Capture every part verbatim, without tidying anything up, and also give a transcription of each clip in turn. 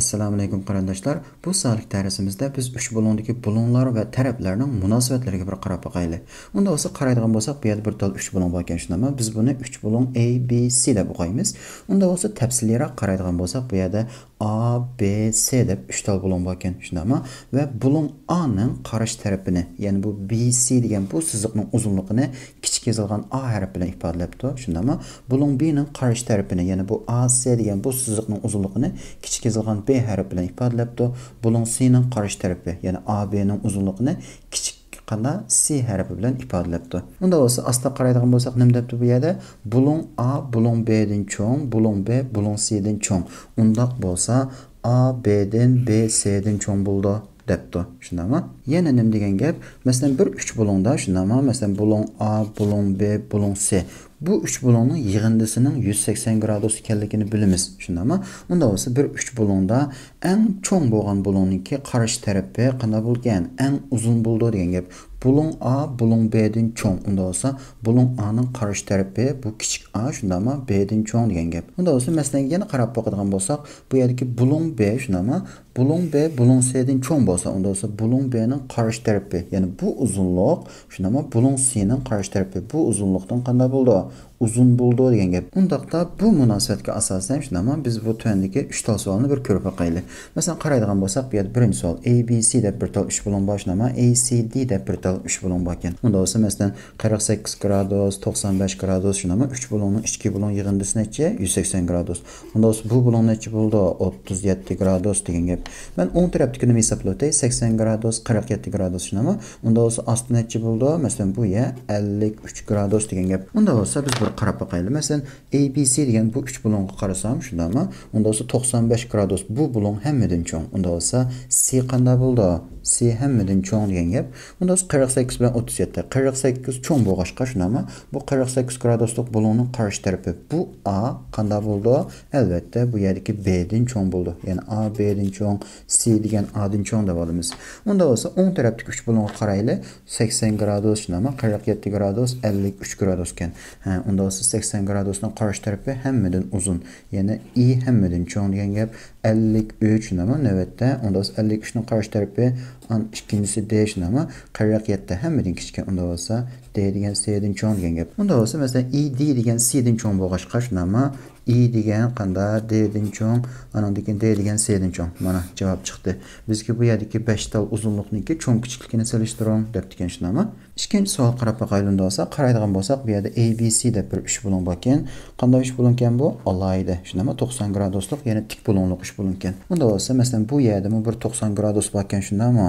ئەسسالامۇئەلەيكۇم قېرىنداشلار. بۇ سانلىق دەرسىمىزدە بىز ئۈچ بۇلۇڭدىكى بۇلۇڭلار ۋە تەرەپلەرنىڭ مۇناسىۋەتلىرىگە بىر قاراپ باقايلى. ئۇندا بولسا قارايدىغان بولساق، بۇ يەردە بىر تال ئۈچ بۇلۇڭ باركەن، شۇنداقمۇ؟ بىز بۇنى ئۈچ بۇلۇڭ A B C دەپ ئوقۇيمىز. ئۇندا بولسا تەپسىلىيراق قارايدىغان بولساق، بۇ يەردە A B C دەپ ئۈچ تال بۇلۇڭ باركەن، شۇنداقمۇ؟ ۋە بۇلۇڭ A نىڭ قارشى تەرىپىنى، يەنى بۇ B C دېگەن بۇ سىزىقنىڭ ئۇزۇنلۇقىنى كىچىك يېزىلغان A ھەرپ بىلەن ئىپادىلەپتۇ، شۇنداقمۇ؟ بۇلۇڭ B نىڭ قارشى تەرىپىنى، يەنى بۇ A C دېگەن بۇ سىزىقنىڭ ئۇزۇنلۇقىنى كىچىك يېزىلغان B ھەرپ بىلەن ئىپادىلەپتۇ. بۇلۇڭ C نىڭ قارشى تەرىپى، يەنى A B نىڭ ئۇزۇنلۇقىنى كىچىك قانداق C ھەرپى بىلەن ئىپادىلەپتۇ. ئۇندا بولسا ئاستا قارايدىغان بولساق، نېمە دەپتۇ بۇ يەردە؟ بۇلۇڭ A بۇلۇڭ B دىن چوڭ، بۇلۇڭ B بۇلۇڭ C دىن چوڭ. ئۇنداق بولسا A B دىن، B C دىن چوڭ بولىدۇ دەپتۇ. شۇنداقمۇ؟ يەنە نېمە دېگەن گەپ؟ مەسىلەن، بىر ئۈچ بۇلۇڭدا، شۇنداقمۇ؟ مەسىلەن، بۇلۇڭ A، بۇلۇڭ B، بۇلۇڭ C. بۇ ئۈچ بۇلۇڭنىڭ يىغىندىسىنىڭ يۈز سەكسەن گرادۇس ئىكەنلىكىنى بىلىمىز، شۇنداقمۇ؟ ئۇندا بولسا بىر ئۈچ بۇلۇڭدا ئەڭ چوڭ بولغان بۇلۇڭنىڭكى قارشى تەرىپى قانداق بولىدىكەن؟ ئەڭ ئۇزۇن بولىدۇ دېگەن گەپ. بۇلۇڭ A بۇلۇڭ B دىن چوڭ، ئۇندا بولسا بۇلۇڭ A نىڭ قارشى تەرىپى، بۇ كىچىك A، شۇنداقمۇ؟ B دىن چوڭ دېگەن گەپ. ئۇندا بولسا مەسىلەنگە يەنە قاراپ باقىدىغان بولساق، بۇ يەردىكى بۇلۇڭ B، شۇنداقمۇ؟ بۇلۇڭ B بۇلۇڭ C دىن چوڭ بولسا، ئۇندا بولسا بۇلۇڭ B نىڭ قارشى تەرىپى، يەنى بۇ ئۇزۇنلۇق، شۇنداقمۇ؟ بۇلۇڭ C نىڭ قارشى تەرىپى بۇ ئۇزۇنلۇقتىن قانداق بولىدۇ؟ ئۇزۇن بولىدۇ دېگەن گەپ. ئۇنداقتا بۇ مۇناسىۋەتكە ئاساسەن، شۇنداقمۇ؟ بىز بۇ تۆۋەندىكى ئۈچ تال سوئالنى بىر كۆرۈپ باقايلى. مەسىلەن، قارايدىغان بولساق، بۇ يەردە بىرىنچى سوئال، A B C دەپ بىر تال ئۈچ بۇلۇڭ بار، شۇنداقمۇ؟ A C D دەپ بىر تال ئۈچ بۇلۇڭ باركەن. ئۇندا بولسا، مەسىلەن، قىرىق سەككىز گرادۇس، توقسان بەش گرادۇس، شۇنداقمۇ؟ ئۈچ بۇلۇڭنىڭ ئىچكى بۇلۇڭ يىغىندىسى نەچچە؟ يۈز سەكسەن گرادۇس. ئۇندا بولسا بۇ بۇلۇڭ نەچچە بولىدۇ؟ ئوتتۇز يەتتە گرادۇس دېگەن گەپ. مەن ئوڭ تەرەپتىكىنى ھېسابلاۋېتەي، سەكسەن گرادۇس، قىرىق يەتتە گرادۇس، شۇنداقمۇ؟ ئۇندا بولسا ئاستى نەچچە بولىدۇ؟ مەسىلەن، بۇ يەر ئەللىك ئۈچ گرادۇس دېگەن گەپ. ئۇندا بولسا بىز بىر قاراپ باقايلى. مەسىلەن، A B C دېگەن بۇ ئۈچ بۇلۇڭغا قارىسام، شۇنداقمۇ؟ ئۇندا بولسا توقسان بەش گرادۇس، بۇ بۇلۇڭ ھەممىدىن چوڭ. ئۇندا بولسا C قانداق بولىدۇ؟ C ھەممىدىن چوڭ دېگەن گەپ. ئۇندا بولسا قىرىق سەككىز بىلەن ئوتتۇز يەتتە. قىرىق سەككىز چوڭ بولغاچقا، شۇنداقمۇ؟ بۇ قىرىق سەككىز گرادۇسلۇق بۇلۇڭنىڭ قارشى تەرىپى بۇ A قانداق بولىدۇ؟ ئەلۋەتتە، بۇ يەردىكى B دىن چوڭ بولىدۇ. يەنى A B دىن چوڭ، C دېگەن A دىن چوڭ دەپ ئالىمىز. ئۇندا بولسا ئوڭ تەرەپتىكى ئۈچ بۇلۇڭغا قارايلى. سەكسەن گرادۇس، شۇنداقمۇ؟ قىرىق يەتتە گرادۇس، ئەللىك ئۈچ گرادۇس ئىكەن. ھە، ئۇندا بولسا سەكسەن گرادۇسنىڭ قارشى تەرىپى ھەممىدىن ئۇزۇن. يەنى E ھەممىدىن چوڭ دېگەن گەپ. ئەللىك ئۈچ، شۇنداقمۇ؟ نۆۋەتتە، ئۇندا بولسا ئەللىك ئۈچنىڭ قارشى تەرىپى، ئان ئىككىنچىسى D، شۇنداقمۇ؟ قىرىق يەتتە ھەممىدىن كىچىك. ئۇندا بولسا D دېگەن C دىن چوڭ دېگەن گەپ. ئۇندا بولسا، مەسىلەن، E D دېگەن C دىن چوڭ بولغاچقا، شۇنداقمۇ؟ E دېگەن قانداق؟ D دىن چوڭ، ئانىڭدىن كېيىن D دېگەن C دىن چوڭ. مانا، جاۋاب چىقتى. بىزگە بۇ يەردىكى بەش تال ئۇزۇنلۇقنىڭكى چوڭ كىچىكلىكىنى سېلىشتۇرۇڭ دەپتىكەن، شۇنداقمۇ؟ ئىككىنچى سوئال قاراپ باقايلى ئۇندا بولسا. قارايدىغان بولساق، بۇ يەردە A B C دەپ بىر ئۈچ بۇلۇڭ باركەن. قانداق ئۈچ بۇلۇڭكەن بۇ؟ ئالاھىدە، شۇنداقمۇ؟ توقسان گرادۇسلۇق، يەنى تىك بۇلۇڭلۇق ئۈچ بۇلۇڭكەن. ئۇندا بولسا، مەسىلەن، بۇ يەردىمۇ بىر توقسان گرادۇس باركەن، شۇنداقمۇ؟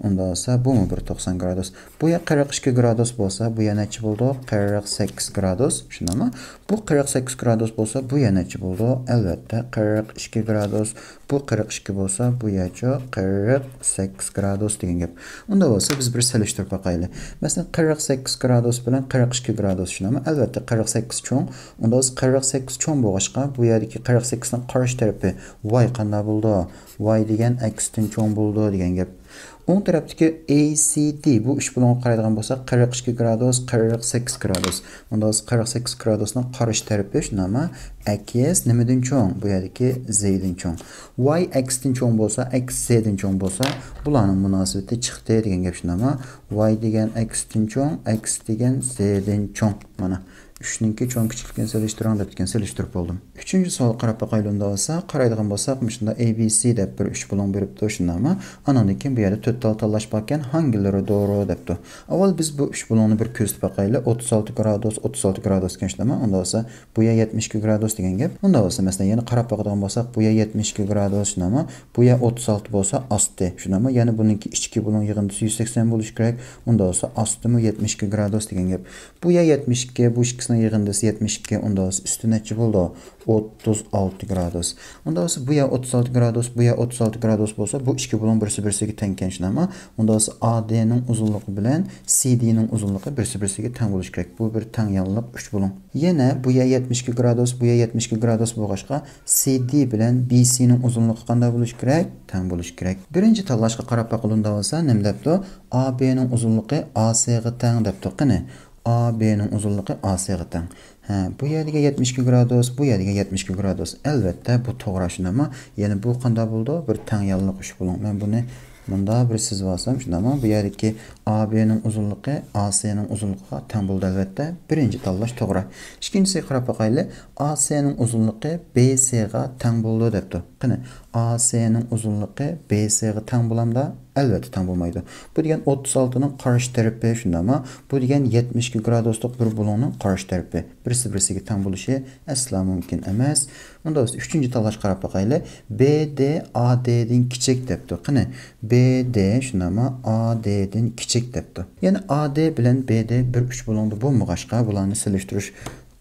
ئۇندا بولسا، بۇمۇ بىر توقسان گرادۇس. بۇ يەر قىرىق ئىككى گرادۇس بولسا، بۇ يەر نەچچە بولىدۇ؟ قىرىق سەككىز گرادۇس، شۇنداقمۇ؟ بۇ قىرىق سەككىز گرادۇس بولسا، بۇ يەر نەچچە بولىدۇ؟ ئەلۋەتتە، قىرىق ئىككى گرادۇس. بۇ قىرىق ئىككى بولسا، بۇ يەرچۇ؟ قىرىق سەككىز گرادۇس دېگەن گەپ. ئۇندا بولسا، بىز بىر سېلىشتۇرۇپ باقايلى. مەسىلەن، قىرىق سەككىز گرادۇس بىلەن قىرىق ئىككى گرادۇس، شۇنداقمۇ؟ ئەلۋەتتە، قىرىق سەككىز چوڭ. ئۇندا بولسا، قىرىق سەككىز چوڭ بولغاچقا، بۇ يەردىكى قىرىق سەككىزنىڭ قارشى تەرىپى Y قانداق بولىدۇ؟ Y دېگەن ئەكستىن چوڭ بولىدۇ دېگەن گەپ. ئوڭ تەرەپتىكى A C D، بۇ ئۈچ بۇلۇڭغا قارايدىغان بولساق، قىرىق ئىككى گرادۇس، قىرىق سەككىز گرادۇس. ئۇندا بولسا، قىرىق سەككىز گرادۇسنىڭ قارشى تەرىپى، شۇنداقمۇ؟ ئەكس نېمىدىن چوڭ؟ بۇ يەردىكى Z دىن چوڭ. Y ئەكستىن چوڭ بولسا، ئەكس Z دىن چوڭ بولسا، بۇلارنىڭ مۇناسىۋىتى چىقتى دېگەن گەپ، شۇنداقمۇ؟ Y دېگەن ئەكستىن چوڭ، ئەكس دېگەن Z دىن چوڭ. مانا، ئۈچنىڭكى چوڭ كىچىكلىكىنى سېلىشتۇرۇڭ دەپتىكەن، سېلىشتۇرۇپ بولدۇم. ئۈچىنچى سوئال قاراپ باقايلى ئۇندا بولسا. قارايدىغان بولساق، مۇشۇنداق A B C دەپ بىر ئۈچ بۇلۇڭ بېرىپتۇ، شۇنداقمۇ؟ ئانىڭدىن كېيىن بۇ يەردە تۆت تال تاللاش باركەن، ھاڭگىلىرى دورو دەپتۇ. ئاۋۋال بىز بۇ ئۈچ بۇلۇڭنى بىر كۆزىتىپ باقايلى. ئوتتۇز ئالتە گرادۇس، ئوتتۇز ئالتە گرادۇس ئىكەن، شۇنداقمۇ؟ ئۇندا بولسا، بۇ يەر يەتمىش ئىككى گرادۇس دېگەن گەپ. ئۇندا بولسا، مەسىلەن، يەنە قاراپ باقىدىغان بولساق، بۇ يەر يەتمىش ئىككى گرادۇس، شۇنداقمۇ؟ بۇ يەر ئوتتۇز ئالتە بولسا، ئاستى، شۇنداقمۇ؟ يەنى بۇنىڭكى ئىچكى بۇلۇڭ يىغىندىسى يۈز سەكسەن بولۇشى كېرەك. ئۇندا بولسا، ئاستىمۇ يەتمىش ئىككى گرادۇس دېگەن گەپ. بۇ يەر يەتمىش ئىككى، بۇ ئىككىسىنىڭ يىغىندىسى يەتمىش ئىككى، ئۇندا بولسا ئۈستى نەچچە بولىدۇ؟ ئوتتۇز ئالتە گرادۇس. ئۇندا بولسا بۇ يەر ئوتتۇز ئالتە گرادۇس، بۇ يەر ئوتتۇز ئالتە گرادۇس بولسا، بۇ ئىككى بۇلۇڭ بىرسى بىرسىگە تەڭكەن، شۇنداقمۇ؟ ئۇندا بولسا A D نىڭ ئۇزۇنلۇقى بىلەن C D نىڭ ئۇزۇنلۇقى بىرسى بىرسىگە تەڭ بولۇشى كېرەك. بۇ بىر تەڭ يانلىق ئۈچ بۇلۇڭ. يەنە بۇ يەر يەتمىش ئىككى گرادۇس، بۇ يەر يەتمىش ئىككى گرادۇس بولغاچقا، C D بىلەن B C نىڭ ئۇزۇنلۇقى قانداق بولۇشى كېرەك؟ تەڭ بولۇشى كېرەك. بىرىنچى تاللاشقا قاراپ باققىلى ئۇندا بولسا، نېمە دەپتۇ؟ A B نىڭ ئۇزۇنلۇقى A C غا تەڭ دەپتۇ. قېنى، A B نىڭ ئۇزۇنلۇقى A C غا تەڭ. ھە، بۇ يەردىكى يەتمىش ئىككى گرادۇس، بۇ يەردىكى يەتمىش ئىككى گرادۇس. ئەلۋەتتە، بۇ توغرا، شۇنداقمۇ؟ يەنى بۇ قانداق بولىدۇ؟ بىر تەڭ يانلىق ئۈچ بۇلۇڭ. مەن بۇنى مۇنداق بىر سىزىپ ئالسام، شۇنداقمۇ؟ بۇ يەردىكى A B نىڭ ئۇزۇنلۇقى A C نىڭ ئۇزۇنلۇقىغا تەڭ بولىدۇ، ئەلۋەتتە. بىرىنچى تاللاش توغرا. ئىككىنچىسىگە قاراپ باقايلى. A C نىڭ ئۇزۇنلۇقى B C غا تەڭ بولىدۇ دەپتۇ. قېنى، A C نىڭ ئۇزۇنلۇقى B C غا تەڭ بولامدا؟ ئەلۋەتتە تەڭ بولمايدۇ. بۇ دېگەن ئوتتۇز ئالتىنىڭ قارشى تەرىپى، شۇنداقمۇ؟ بۇ دېگەن يەتمىش ئىككى گرادۇسلۇق بىر بۇلۇڭنىڭ قارشى تەرىپى. بىرسى بىرسىگە تەڭ بولۇشى ئەسلا مۇمكىن ئەمەس. ئۇندا بولسا ئۈچىنچى تاللاشقا قاراپ باقايلى. B D A D دىن كىچىك دەپتۇ. قېنى، B D شۇنداقمۇ؟ A D دىن كىچىك دەپتۇ. يەنى A D بىلەن B D بىر ئۈچ بۇلۇڭدا بولمىغاچقا، بۇلارنى سېلىشتۇرۇش،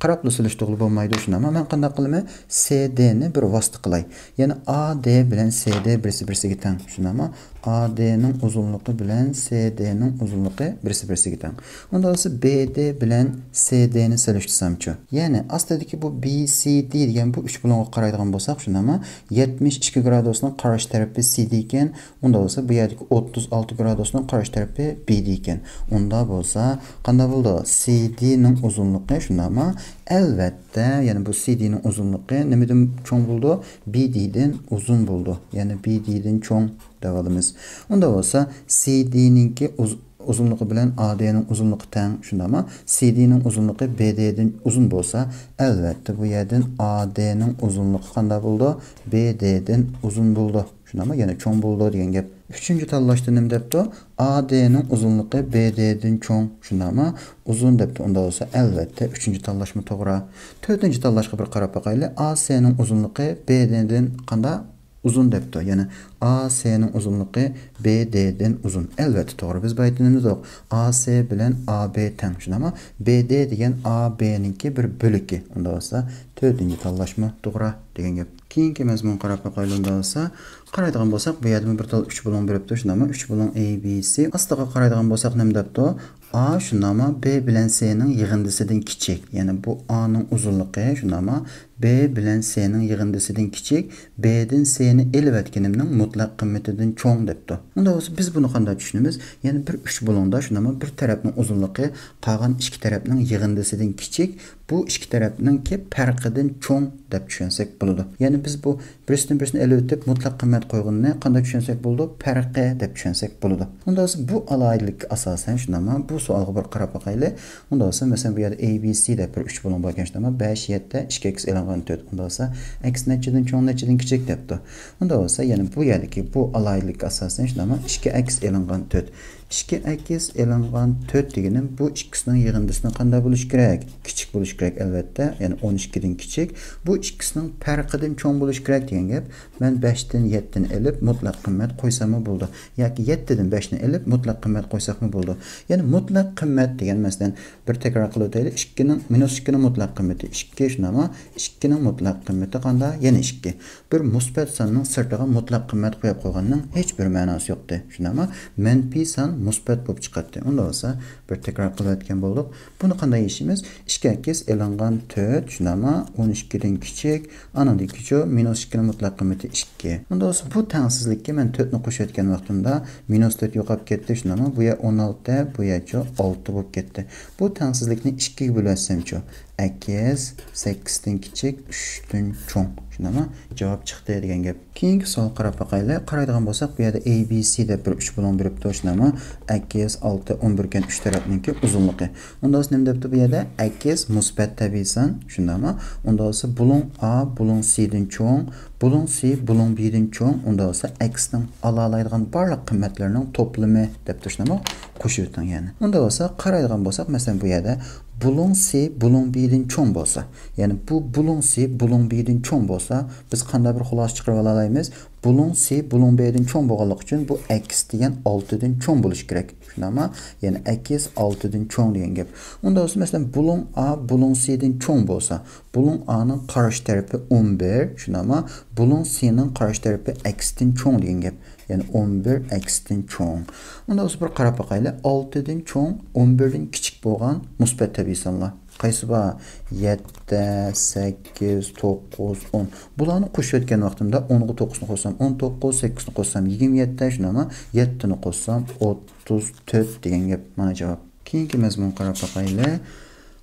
قاراپلا سېلىشتۇرغىلى بولمايدۇ، شۇنداقمۇ؟ مەن قانداق قىلىمەن؟ C D نى بىر ۋاسىتە قىلاي. يەنى A D بىلەن C D بىرسى بىرسىگە تەڭ، شۇنداقمۇ؟ A D نىڭ ئۇزۇنلۇقى بىلەن C D نىڭ ئۇزۇنلۇقى بىرسى بىرسىگە تەڭ. ئۇندا بولسا B D بىلەن C D نى سېلىشتۇرسامچۇ؟ يەنى ئاستىدىكى بۇ B C D دېگەن بۇ ئۈچ بۇلۇڭغا قارايدىغان بولساق، شۇنداقمۇ؟ يەتمىش ئىككى گرادۇسنىڭ قارشى تەرىپى C D ئىكەن. ئۇندا بولسا بۇ يەردىكى ئوتتۇز ئالتە گرادۇسنىڭ قارشى تەرىپى B D ئىكەن. ئۇندا بولسا قانداق بولىدۇ؟ C D نىڭ ئۇزۇنلۇقى، شۇنداقمۇ؟ ئەلۋەتتە، يەنى بۇ C D نىڭ ئۇزۇنلۇقى نېمىدىن چوڭ بولىدۇ؟ B D دىن ئۇزۇن بولىدۇ. يەنى B D دىن چوڭ دەۋالىمىز. ئۇندا بولسا C D نىڭكى ئۇز-، ئۇزۇنلۇقى بىلەن A D نىڭ ئۇزۇنلۇقى تەڭ، شۇنداقمۇ؟ C D نىڭ ئۇزۇنلۇقى B D دىن ئۇزۇن بولسا، ئەلۋەتتە بۇ يەردىن A D نىڭ ئۇزۇنلۇقى قانداق بولىدۇ؟ B D دىن ئۇزۇن بولىدۇ. شۇنداقمۇ؟ يەنى چوڭ بولىدۇ دېگەن گەپ. ئۈچىنچى تاللاشتا نېمە دەپتۇ؟ A D نىڭ ئۇزۇنلۇقى B D دىن چوڭ. شۇنداقمۇ؟ ئۇزۇن دەپتۇ. ئۇندا بولسا ئەلۋەتتە ئۈچىنچى تاللاشمۇ توغرا. تۆتىنچى تاللاشقا بىر قاراپ باقايلى. A C نىڭ ئۇزۇنلۇقى B D دىن قانداق؟ ئۇزۇن دەپتۇ. يەنى A C نىڭ ئۇزۇنلۇقى B D دىن ئۇزۇن. ئەلۋەتتە توغرا. بىز بايىتىنىمىز يوق. A C بىلەن A B تەڭ. شۇنداقمۇ؟ B D دېگەن A B نىڭكى بىر بۆلىكى. ئۇندا بولسا تۆتىنچى تاللاشمۇ توغرا دېگەن گەپ. كېيىنكى مەزمۇنغا قاراپ باقايلى ئۇندا بولسا. قارايدىغان بولساق، بۇ يەردىمۇ بىر تال ئۈچ بۇلۇڭ بېرىپتۇ، شۇنداقمۇ؟ ئۈچ بۇلۇڭ A B C. ئاستىغا قارايدىغان بولساق، نېمە دەپتۇ؟ A شۇنداقمۇ؟ B بىلەن C نىڭ يىغىندىسىدىن كىچىك. يەنى بۇ A نىڭ ئۇزۇنلۇقى، شۇنداقمۇ؟ B بىلەن C نىڭ يىغىندىسىدىن كىچىك، B دىن C نى ئېلىۋەتكىنىمنىڭ مۇتلەق قىممىتىدىن چوڭ دەپتۇ. ئۇندا بولسا بىز بۇنى قانداق چۈشىنىمىز؟ يەنى بىر ئۈچ بۇلۇڭدا، شۇنداقمۇ؟ بىر تەرەپنىڭ ئۇزۇنلۇقى قالغان ئىككى تەرەپنىڭ يىغىندىسىدىن كىچىك، بۇ ئىككى تەرەپنىڭكى پەرقىدىن چوڭ دەپ چۈشەنسەك بولىدۇ. يەنى بىز بۇ بىرسىدىن بىرسىنى ئېلىۋېتىپ، مۇتلەق قىممەت قويغىنىنى قانداق چۈشەنسەك بولىدۇ؟ پەرقى دەپ چۈشەنسەك بولىدۇ. ئۇندا بولسا بۇ ئالاھىدىلىككە ئاساسەن، شۇنداقمۇ؟ بۇ سوئالغا بىر قاراپ باقايلى. ئۇندا بولسا، مەسىلەن، بۇ يەردە A B C دەپ بىر ئۈچ بۇلۇڭ بار ئىكەن، شۇنداقمۇ؟ بەش، يەتتە، ئىككى ئىكىس ئېلىنغان تۆت. ئۇندا بولسا، ئىكىس نەچچىدىن چوڭ، نەچچىدىن كىچىك دەپتۇ. ئۇندا بولسا، يەنە بۇ يەردىكى بۇ ئالاھىدىلىككە ئاساسەن، شۇنداقمۇ؟ ئىككى ئىكىس ئېلىنغان تۆت. ئىككى ئىكىس ئېلىنغان تۆت دېگىنىم بۇ ئىككىسىنىڭ يىغىندىسىنىڭ قانداق بولۇشى كېرەك؟ كىچىك بولۇشى كېرەك، ئەلۋەتتە. يەنى ئون ئىككىدىن كىچىك. بۇ ئىككىسىنىڭ پەرقىدىن چوڭ بولۇشى كېرەك دېگەن گەپ. مەن بەشتىن يەتتىنى ئېلىپ، مۇتلەق قىممەت قويساممۇ بولىدۇ. ياكى يەتتىدىن بەشنى ئېلىپ، مۇتلەق قىممەت قويساقمۇ بولىدۇ. يەنى مۇتلەق قىممەت دېگەن، مەسىلەن، بىر تەكرار قىلىۋېتەيلى. ئىككىنىڭ، مىنۇس ئىككىنىڭ مۇتلەق قىممىتى ئىككى، شۇنداقمۇ؟ ئىككىنىڭ مۇتلەق قىممىتى قانداق؟ يەنە ئىككى. بىر مۇسبەت ساننىڭ سىرتىغا مۇتلەق قىممەت قويۇپ قويغاننىڭ ھېچ بىر مەناسى يوقتى. شۇنداقمۇ؟ مەنپىي سان مۇسبەت بولۇپ چىقاتتى. ئۇندا بولسا بىر تەكرار قىلىۋەتكەن بولدۇق. بۇنى قانداق يېزىشىمىز؟ ئىككى ئىكىس ئېلىنغان تۆت، شۇنداقمۇ؟ ئون ئىككىدىن كىچىك، ئانىڭدىن كىچىك، مىنۇس ئىككىنىڭ مۇتلەق قىممىتى ئىككى. ئۇندا بولسا بۇ تەڭسىزلىككە مەن تۆتنى قوشۇۋەتكەن ۋاقتىمدا مىنۇس تۆت يوقاپ كەتتى، شۇنداقمۇ؟ بۇ يەر ئون ئالتە، بۇ يەرچۇ ئالتە بولۇپ كەتتى. بۇ تەڭسىزلىكنى ئىككىگە بۆلۈۋەتسەمچۇ؟ ئىكىس سەككىزدىن كىچىك، ئۈچتىن چوڭ. شۇنداقمۇ؟ جاۋاب چىقتى دېگەن گەپ. كېيىنكى سوئالغا قاراپ باقايلى. قارايدىغان بولساق، بۇ يەردە A B C دەپ بىر ئۈچ بۇلۇڭ بېرىپتۇ، شۇنداقمۇ؟ ئىكىس، ئالتە، ئون بىر ئىكەن، ئۈچ تەرەپنىڭكى ئۇزۇنلۇقى. ئۇندا بولسا نېمە دەپتۇ بۇ يەردە؟ ئىكىس مۇسبەت تەبىئىي سان، شۇنداقمۇ؟ ئۇندا بولسا بۇلۇڭ A بۇلۇڭ C دىن چوڭ، بۇلۇڭ C بۇلۇڭ B دىن چوڭ، ئۇندا بولسا ئىكىسنىڭ ئالالايدىغان بارلىق قىممەتلىرىنىڭ توپلىمى دەپتۇ، شۇنداقمۇ؟ قوشۇۋېتىڭ يەنى. ئۇندا بولسا قارايدىغان بولساق، مەسىلەن، بۇ يەردە بۇلۇڭ C بۇلۇڭ B دىن چوڭ بولسا، يەنى بۇ بۇلۇڭ C بۇلۇڭ B دىن چوڭ بولسا، بىز قانداق بىر خۇلاسە چىقىرىپ ئالالايمىز؟ بۇلۇڭ C بۇلۇڭ B دىن چوڭ بولغانلىقى ئۈچۈن بۇ ئىكىس دېگەن ئالتىدىن چوڭ بولۇشى كېرەك. شۇنداقمۇ؟ يەنى ئىكىس ئالتىدىن چوڭ دېگەن گەپ. ئۇندا بولسا، مەسىلەن، بۇلۇڭ A بۇلۇڭ C دىن چوڭ بولسا، بۇلۇڭ A نىڭ قارشى تەرىپى ئون بىر، شۇنداقمۇ؟ بۇلۇڭ C نىڭ قارشى تەرىپى ئىكىستىن چوڭ دېگەن گەپ. يەنى ئون بىر ئىكىستىن چوڭ. ئۇندا بولسا بىر قاراپ باقايلى. ئالتىدىن چوڭ، ئون بىردىن كىچىك بولغان مۇسبەت تەبىئىي سانلار قايسى بار؟ يەتتە، سەككىز، توققۇز، ئون. بۇلارنى قوشۇۋەتكەن ۋاقتىمدا ئونغا توققۇزنى قوشسام، ئون توققۇز، سەككىزنى قوشسام، يىگىرمە يەتتە، شۇنداقمۇ؟ يەتتىنى قوشسام، ئوتتۇز تۆت دېگەن گەپ. مانا جاۋاب. كېيىنكى مەزمۇنغا قاراپ باقايلى.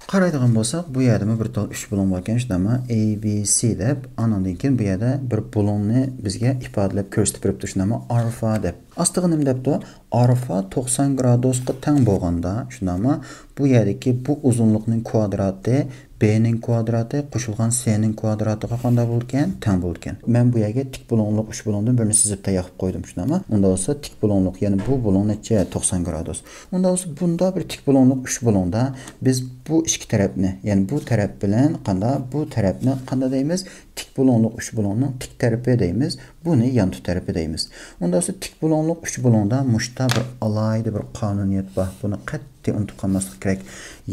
قارايدىغان بولساق، بۇ يەردىمۇ بىر تال ئۈچ بۇلۇڭ بار ئىكەن، شۇنداقمۇ؟ A B C دەپ، ئانىڭدىن كېيىن بۇ يەردە بىر بۇلۇڭنى بىزگە ئىپادىلەپ كۆرسىتىپ بېرىپتۇ، شۇنداقمۇ؟ ئارفا دەپ. ئاستىغا نېمە دەپتۇ؟ ئارفا توقسان گرادۇسقا تەڭ بولغاندا، شۇنداقمۇ؟ بۇ يەردىكى بۇ ئۇزۇنلۇقنىڭ كۋادراتى، B نىڭ كۋادراتى قوشۇلغان C نىڭ كۋادراتىغا قانداق بولىدىكەن؟ تەڭ بولىدىكەن. مەن بۇ يەرگە تىك بۇلۇڭلۇق ئۈچ بۇلۇڭدىن بىرنى سىزىپ تەييار قىلىپ قويدۇم، شۇنداقمۇ؟ ئۇندا بولسا تىك بۇلۇڭلۇق، يەنى بۇ بۇلۇڭ نەچچە؟ توقسان گرادۇس. ئۇندا بولسا بۇندا بىر تىك بۇلۇڭلۇق ئۈچ بۇلۇڭدا بىز بۇ ئىككى تەرەپنى، يەنى بۇ تەرەپ بىلەن قاندا، بۇ تەرەپنى قاندا دەيمىز؟ تىك بۇلۇڭلۇق ئۈچ بۇلۇڭنىڭ تىك تەرىپى دەيمىز. بۇنى يانتۇ تەرىپى دەيمىز. ئۇندا بولسا تىك بۇلۇڭلۇق ئۈچ بۇلۇڭدا مۇشتا بىر ئالاھىدە بىر قانۇنىيەت بار. بۇنى قەتئىي ئۇنتۇپ قالماسلىق كېرەك.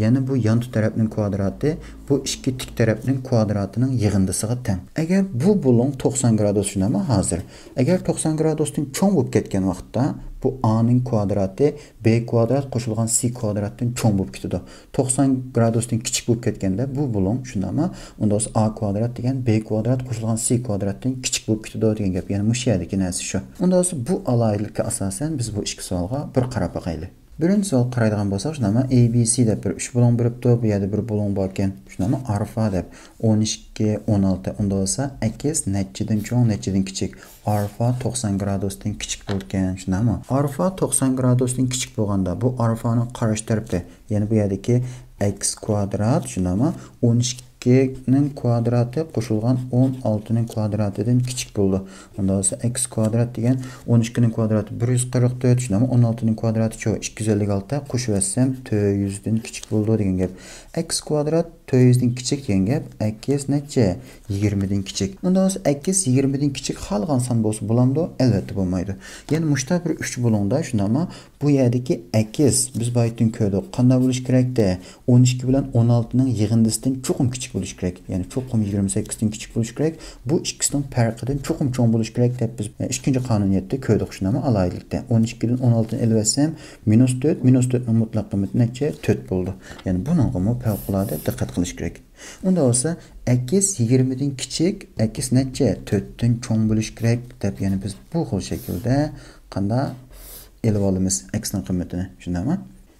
يەنى بۇ يانتۇ تەرەپنىڭ كۋادراتى بۇ ئىككى تىك تەرەپنىڭ كۋادراتىنىڭ يىغىندىسىغا تەڭ. ئەگەر بۇ بۇلۇڭ توقسان گرادۇس، شۇنداقمۇ ھازىر؟ ئەگەر توقسان گرادۇستىن چوڭ بولۇپ كەتكەن ۋاقىتتا، بۇ A نىڭ كۋادراتى B كۋادرات قوشۇلغان C كۋادراتتىن چوڭ بولۇپ كېتىدۇ. توقسان گرادۇستىن كىچىك بولۇپ كەتكەندە بۇ بۇلۇڭ، شۇنداقمۇ؟ ئۇندا بولسا A كۋادرات دېگەن B كۋادرات قوشۇلغان C كۋادراتتىن كىچىك بولۇپ كېتىدۇ دېگەن گەپ. يەنى مۇشۇ يەردىكى نەرسە شۇ. ئۇندا بولسا بۇ ئالاھىدىلىككە ئاساسەن بىز بۇ ئىككى سوئالغا بىر قاراپ باقايلى. بىرىنچى سوئال قارايدىغان بولساق، شۇنداقمۇ؟ A B C دەپ بىر ئۈچ بۇلۇڭ بېرىپتۇ. بۇ يەردە بىر بۇلۇڭ باركەن. شۇنداقمۇ؟ ئارفا دەپ ئون ئىككى، ئون ئالتە، ئۇندا بولسا ئەكس نەچچىدىن چوڭ، نەچچىدىن كىچىك؟ ئارفا توقسان گرادۇستىن كىچىك بولىدىكەن، شۇنداقمۇ؟ ئارفا توقسان گرادۇستىن كىچىك بولغاندا، بۇ ئارفانىڭ قارشى تەرىپى، يەنى بۇ يەردىكى ئەكس كۋادرات، شۇنداقمۇ؟ ئون ئىككىنىڭ كۋادراتى قوشۇلغان ئون ئالتىنىڭ كۋادراتىدىن كىچىك بولىدۇ. ئۇندا بولسا ئەكس كۋادرات دېگەن ئون ئىككىنىڭ كۋادراتى بىر يۈز قىرىق تۆت، شۇنداقمۇ؟ ئون ئالتىنىڭ كۋادراتى چۇ ئىككى يۈز ئەللىك ئالتە، قوشۇۋەتسەم تۆت يۈزدىن كىچىك بولىدۇ دېگەن گەپ. ئەكس كۋادرات تۆت يۈزدىن كىچىك دېگەن گەپ، ئەكس نەچچە؟ يىگىرمىدىن كىچىك. ئۇندا بولسا ئەكس يىگىرمىدىن كىچىك خالىغان سان بولسا بولامدۇ؟ ئەلۋەتتە بولمايدۇ. يەنى مۇشتا بىر ئۈچ بۇلۇڭدا، شۇنداقمۇ؟ بۇ يەردىكى ئەكس، بىز بايىتىن كۆردۇق، قانداق بولۇش كېرەكتى؟ ئون ئىككى بىلەن ئون ئالتىنىڭ يىغىندىسىدىن چوقۇم كىچىك بولۇش كېرەك. يەنى چوقۇم يىگىرمە سەككىزدىن كىچىك بولۇش كېرەك. بۇ ئىككىسىنىڭ پەرقىدىن چوقۇم چوڭ بولۇش كېرەك دەپ بىز، ئە، ئىككىنچى قانۇنىيەتتە كۆردۇق، شۇنداقمۇ؟ ئالاھىدىلىكتە. ئون ئىككىدىن ئون ئالتىنى ئېلىۋەتسەم، مىنۇس تۆت، مىنۇس تۆتنىڭ مۇتلەق قىممىتى نەچچە؟ تۆت بولىدۇ. يەنى بۇنىڭغىمۇ پەۋقۇلئاددە دىققەت قىلىش كېرەك. ئۇندا بولسا ئەكس يىگىرمىدىن كىچىك، ئەكس نەچچە؟ تۆتتىن چوڭ بولۇش كېرەك دەپ، يەنى بىز بۇ خىل شەكىلدە قانداق ئېلىۋالىمىز ئەكسنىڭ قىممىتىنى، شۇنداقمۇ؟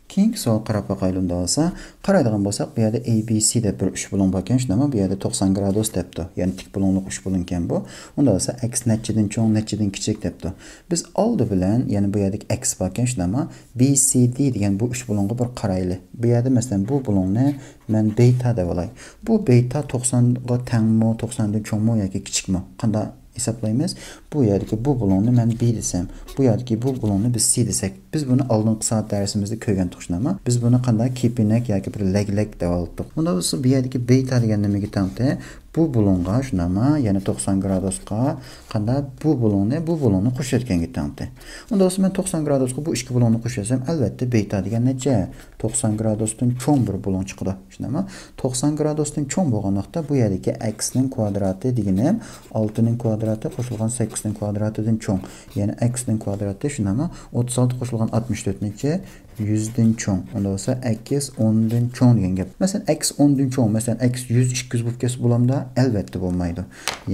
كېيىنكى سوئالغا قاراپ باقايلى ئۇندا بولسا. قارايدىغان بولساق، بۇ يەردە A B C دەپ بىر ئۈچ بۇلۇڭ باركەن، شۇنداقمۇ؟ بۇ يەردە توقسان گرادۇس دەپتۇ. يەنى تىك بۇلۇڭلۇق ئۈچ بۇلۇڭكەن بۇ. ئۇندا بولسا ئەكس نەچچىدىن چوڭ، نەچچىدىن كىچىك دەپتۇ. بىز ئالدى بىلەن، يەنى بۇ يەردىكى ئەكس باركەن، شۇنداقمۇ؟ B C D دېگەن بۇ ئۈچ بۇلۇڭغا بىر قارايلى. بۇ يەردە، مەسىلەن، بۇ بۇلۇڭنى مەن بېتا دەپ ئالاي. بۇ بېتا توقسانغا تەڭمۇ، توقساندىن چوڭمۇ ياكى كىچىكمۇ؟ قانداق ھېسابلايمىز؟ بۇ يەردىكى بۇ بۇلۇڭنى مەن B دېسەم، بۇ يەردىكى بۇ بۇلۇڭنى بىز C دېسەك، بىز بۇنى ئالدىنقى سائەت دەرسىمىزدە كۆرگەنتۇق، شۇنداقمۇ؟ بىز بۇنى قانداق كېپىنەك ياكى بىر لەگلەك دەپ ئالدۇق. ئۇندا بولسا بۇ يەردىكى بېتا دېگەن نېمىگە تەڭتى؟ بۇ بۇلۇڭغا، شۇنداقمۇ؟ يەنى توقسان گرادۇسقا قانداق بۇ بۇلۇڭنى، بۇ بۇلۇڭنى قوشۇۋەتكەنگە تەڭتى. ئۇندا بولسا مەن توقسان گرادۇسقا بۇ ئىككى بۇلۇڭنى قوشۇۋەتسەم، ئەلۋەتتە، بېتا دېگەن نەچچە؟ توقسان گرادۇستىن چوڭ بىر بۇلۇڭ چىقىدۇ. شۇنداقمۇ؟ توقسان گرادۇستىن چوڭ بولغان ۋاقىتتا بۇ يەردىكى ئەكسنىڭ كۋادراتى دېگىنىم ئالتىنىڭ كۋادراتى قوشۇلغان سەككىزنىڭ كۋادراتىدىن چوڭ. يەنى ئەكسنىڭ كۋادراتى، شۇنداقمۇ؟ ئوتتۇز ئالتە قوشۇلغان ئاتمىش تۆتنىڭ يۈزدىن چوڭ. ئۇندا بولسا ئەكس ئوندىن چوڭ دېگەن گەپ. مەسىلەن، ئەكس ئوندىن چوڭ، مەسىلەن، ئەكس يۈز، ئىككى يۈز بولۇپ كەتسە بولامدا؟ ئەلۋەتتە بولمايدۇ.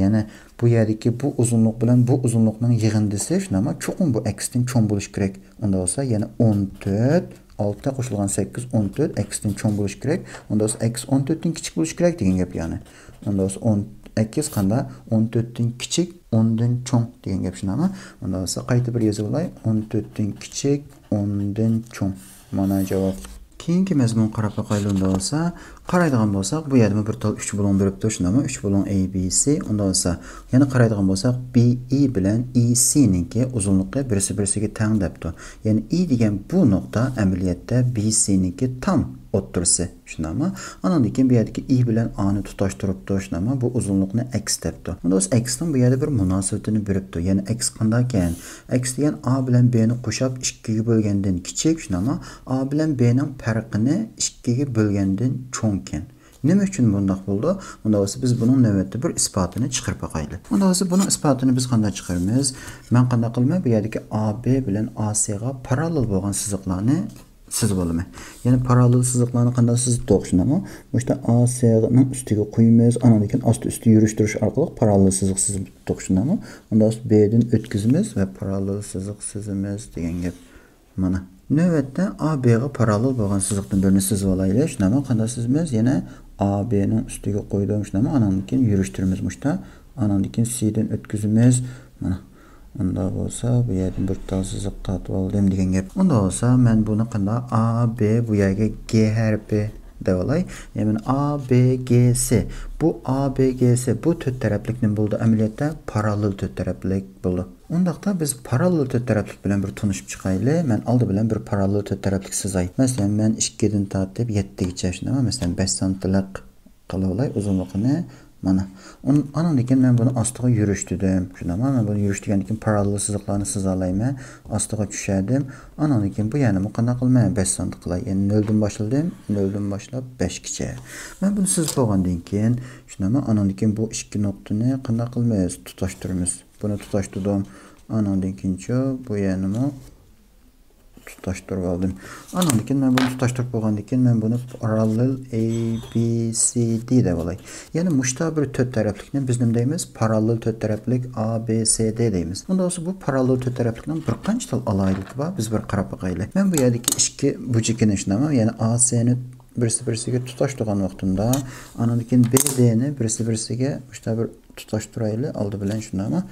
يەنى بۇ يەردىكى بۇ ئۇزۇنلۇق بىلەن بۇ ئۇزۇنلۇقنىڭ يىغىندىسى، شۇنداقمۇ؟ چوقۇم بۇ ئەكستىن چوڭ بولۇشى كېرەك. ئۇندا بولسا يەنە ئون تۆت، ئالتە قوشۇلغان سەككىز، ئون تۆت ئەكستىن چوڭ بولۇشى كېرەك. ئۇندا بولسا ئەكس ئون تۆتتىن كىچىك بولۇشى كېرەك دېگەن گەپ يەنى. ئۇندا بولسا ئون، ئەكس قاندا؟ ئون تۆتتىن كىچىك، ئوندىن چوڭ دېگەن گەپ، شۇنداقمۇ؟ ئۇندا بولسا قايتا بىر يېزىۋالاي. ئون تۆتتىن كىچىك، ئوندىن چوڭ. مانا جاۋاب. كېيىنكى مەزمۇنغا قاراپ باقايلى ئۇندا بولسا. قارايدىغان بولساق، بۇ يەردىمۇ بىر تال ئۈچ بۇلۇڭ بېرىپتۇ، شۇنداقمۇ؟ ئۈچ بۇلۇڭ A B C. ئۇندا بولسا، يەنە قارايدىغان بولساق، B E بىلەن E C نىڭكى ئۇزۇنلۇقى بىرسى بىرسىگە تەڭ دەپتۇ. يەنى E دېگەن بۇ نۇقتا ئەمەلىيەتتە B C نىڭكى تام ئوتتۇرىسى. شۇنداقمۇ؟ ئانىڭدىن كېيىن بۇ يەردىكى E بىلەن A نى تۇتاشتۇرۇپتۇ، شۇنداقمۇ؟ بۇ ئۇزۇنلۇقنى ئەكس دەپتۇ. ئۇندا بولسا ئەكسنىڭ بۇ يەردە بىر مۇناسىۋىتىنى بېرىپتۇ. يەنى ئەكس قانداكەن؟ ئەكس دېگەن A بىلەن B نى قوشاپ ئىككىگە بۆلگەندىن كىچىك، شۇنداقمۇ؟ A بىلەن B نىڭ پەرقىنى ئىككىگە بۆلگەندىن چوڭكەن. نېمە ئۈچۈن بۇنداق بولىدۇ؟ ئۇندا بولسا بىز بۇنىڭ نۆۋەتتە بىر ئىسپاتىنى چىقىرىپ باقايلى. ئۇندا بولسا بۇنىڭ ئىسپاتىنى بىز قانداق چىقىرىمىز؟ مەن قانداق قىلىمەن؟ بۇ يەردىكى A B بىلەن A C غا پاراللېل بولغان سىزىقلارنى سىزىپ ئالىمەن. يەنى پاراللېل سىزىقلارنى قانداق سىزدۇق، شۇنداقمۇ؟ مۇشۇ يەردە A C نىڭ ئۈستىگە قويىمىز، ئانىڭدىن كېيىن ئاستى ئۈستى يۈرۈشتۈرۈش ئارقىلىق پاراللېل سىزىق سىزدۇق، شۇنداقمۇ؟ ئۇندا B دىن ئۆتكۈزىمىز ۋە پاراللېل سىزىق سىزىمىز دېگەن گەپ. مانا. نۆۋەتتە، ئا بىغا پاراللېل بولغان سىزىقتىن بىرنى سىزىۋالايلى. شۇنداقمۇ؟ قانداق سىزىمىز؟ يەنە ئا بىنىڭ ئۈستىگە قويدۇم. شۇنداقمۇ؟ ئانىڭدىن كېيىن يۈرۈشتۈرىمىز مۇشتا. ئانىڭدىن كېيىن سىدىن ئۆتكۈزىمىز. مانا. ئۇنداق بولسا، بۇ يەردىن بىر تال سىزىق تارتىپ ئالدىم دېگەن گەپ. ئۇنداق بولسا، مەن بۇنى قانداق؟ ئا بى، بۇ يەرگە گې ھەرپى دەۋالاي. يەنى ئا بى گې سى. بۇ ئا بى گې سى، بۇ تۆت تەرەپلىك نېمە بولىدۇ؟ ئەمەلىيەتتە پاراللېل تۆت تەرەپلىك بولىدۇ. ئۇنداقتا بىز پاراللېل تۆت تەرەپلىك بىلەن بىر تونۇشۇپ چىقايلى. مەن ئالدى بىلەن بىر پاراللېل تۆت تەرەپلىك سىزاي. مەسىلەن، مەن ئىككىدىن تارتىپ يەتتىگىچە، شۇنداقمۇ؟ مەسىلەن، بەش سانتىلىق قىلىۋالاي ئۇزۇنلۇقىنى. مانا. ئۇن-، ئانىڭدىن كېيىن مەن بۇنى ئاستىغا يۈرۈشتۈردۈم. شۇنداقمۇ؟ مەن بۇنى يۈرۈشتۈرگەندىن كېيىن پاراللېل سىزىقلارنى سىزالايمەن. ئاستىغا چۈشەردىم. ئانىڭدىن كېيىن بۇ يەرنىمۇ قانداق قىلىمەن؟ بەش سانتىلىق قىلاي. يەنى نۆلدىن باشلىدىم. نۆلدىن باشلاپ بەشكىچە. مەن بۇنى سىزىپ بولغاندىن كېيىن، شۇنداقمۇ؟ ئانىڭدىن كېيىن بۇ ئىككى نۇقتىنى قانداق قىلىمىز؟ تۇتاشتۇرىمىز. بۇنى تۇتاشتۇردۇم. ئانىڭدىن كېيىنچۇ بۇ يەرنىمۇ تۇتاشتۇرۇپ ئالدىم. ئانىڭدىن كېيىن مەن بۇنى تۇتاشتۇرۇپ بولغاندىن كېيىن مەن بۇنى پاراللېل ئەي بى سى دى دەپ ئالاي. يەنى مۇشتا بىر تۆت تەرەپلىكنى بىز نېمە دەيمىز؟ پاراللېل تۆت تەرەپلىك ئا بى سى دى دەيمىز. ئۇنداق بولسا بۇ پاراللېل تۆت تەرەپلىكنىڭ بىر قانچە تال ئالاھىدىلىكى بار؟ بىز بىر قاراپ باقايلى. مەن بۇ يەردىكى ئىككى بۇجىكىنى شۇنداقمۇ؟ يەنى ئا سىنى بىرسى بىرسىگە تۇتاشتۇرغان ۋاقتىمدا، ئانىڭدىن كېيىن بى دىنى بىرسى بىرسىگە مۇشتا بىر تۇتاشتۇرايلى ئالدى بىلەن شۇنداقمۇ؟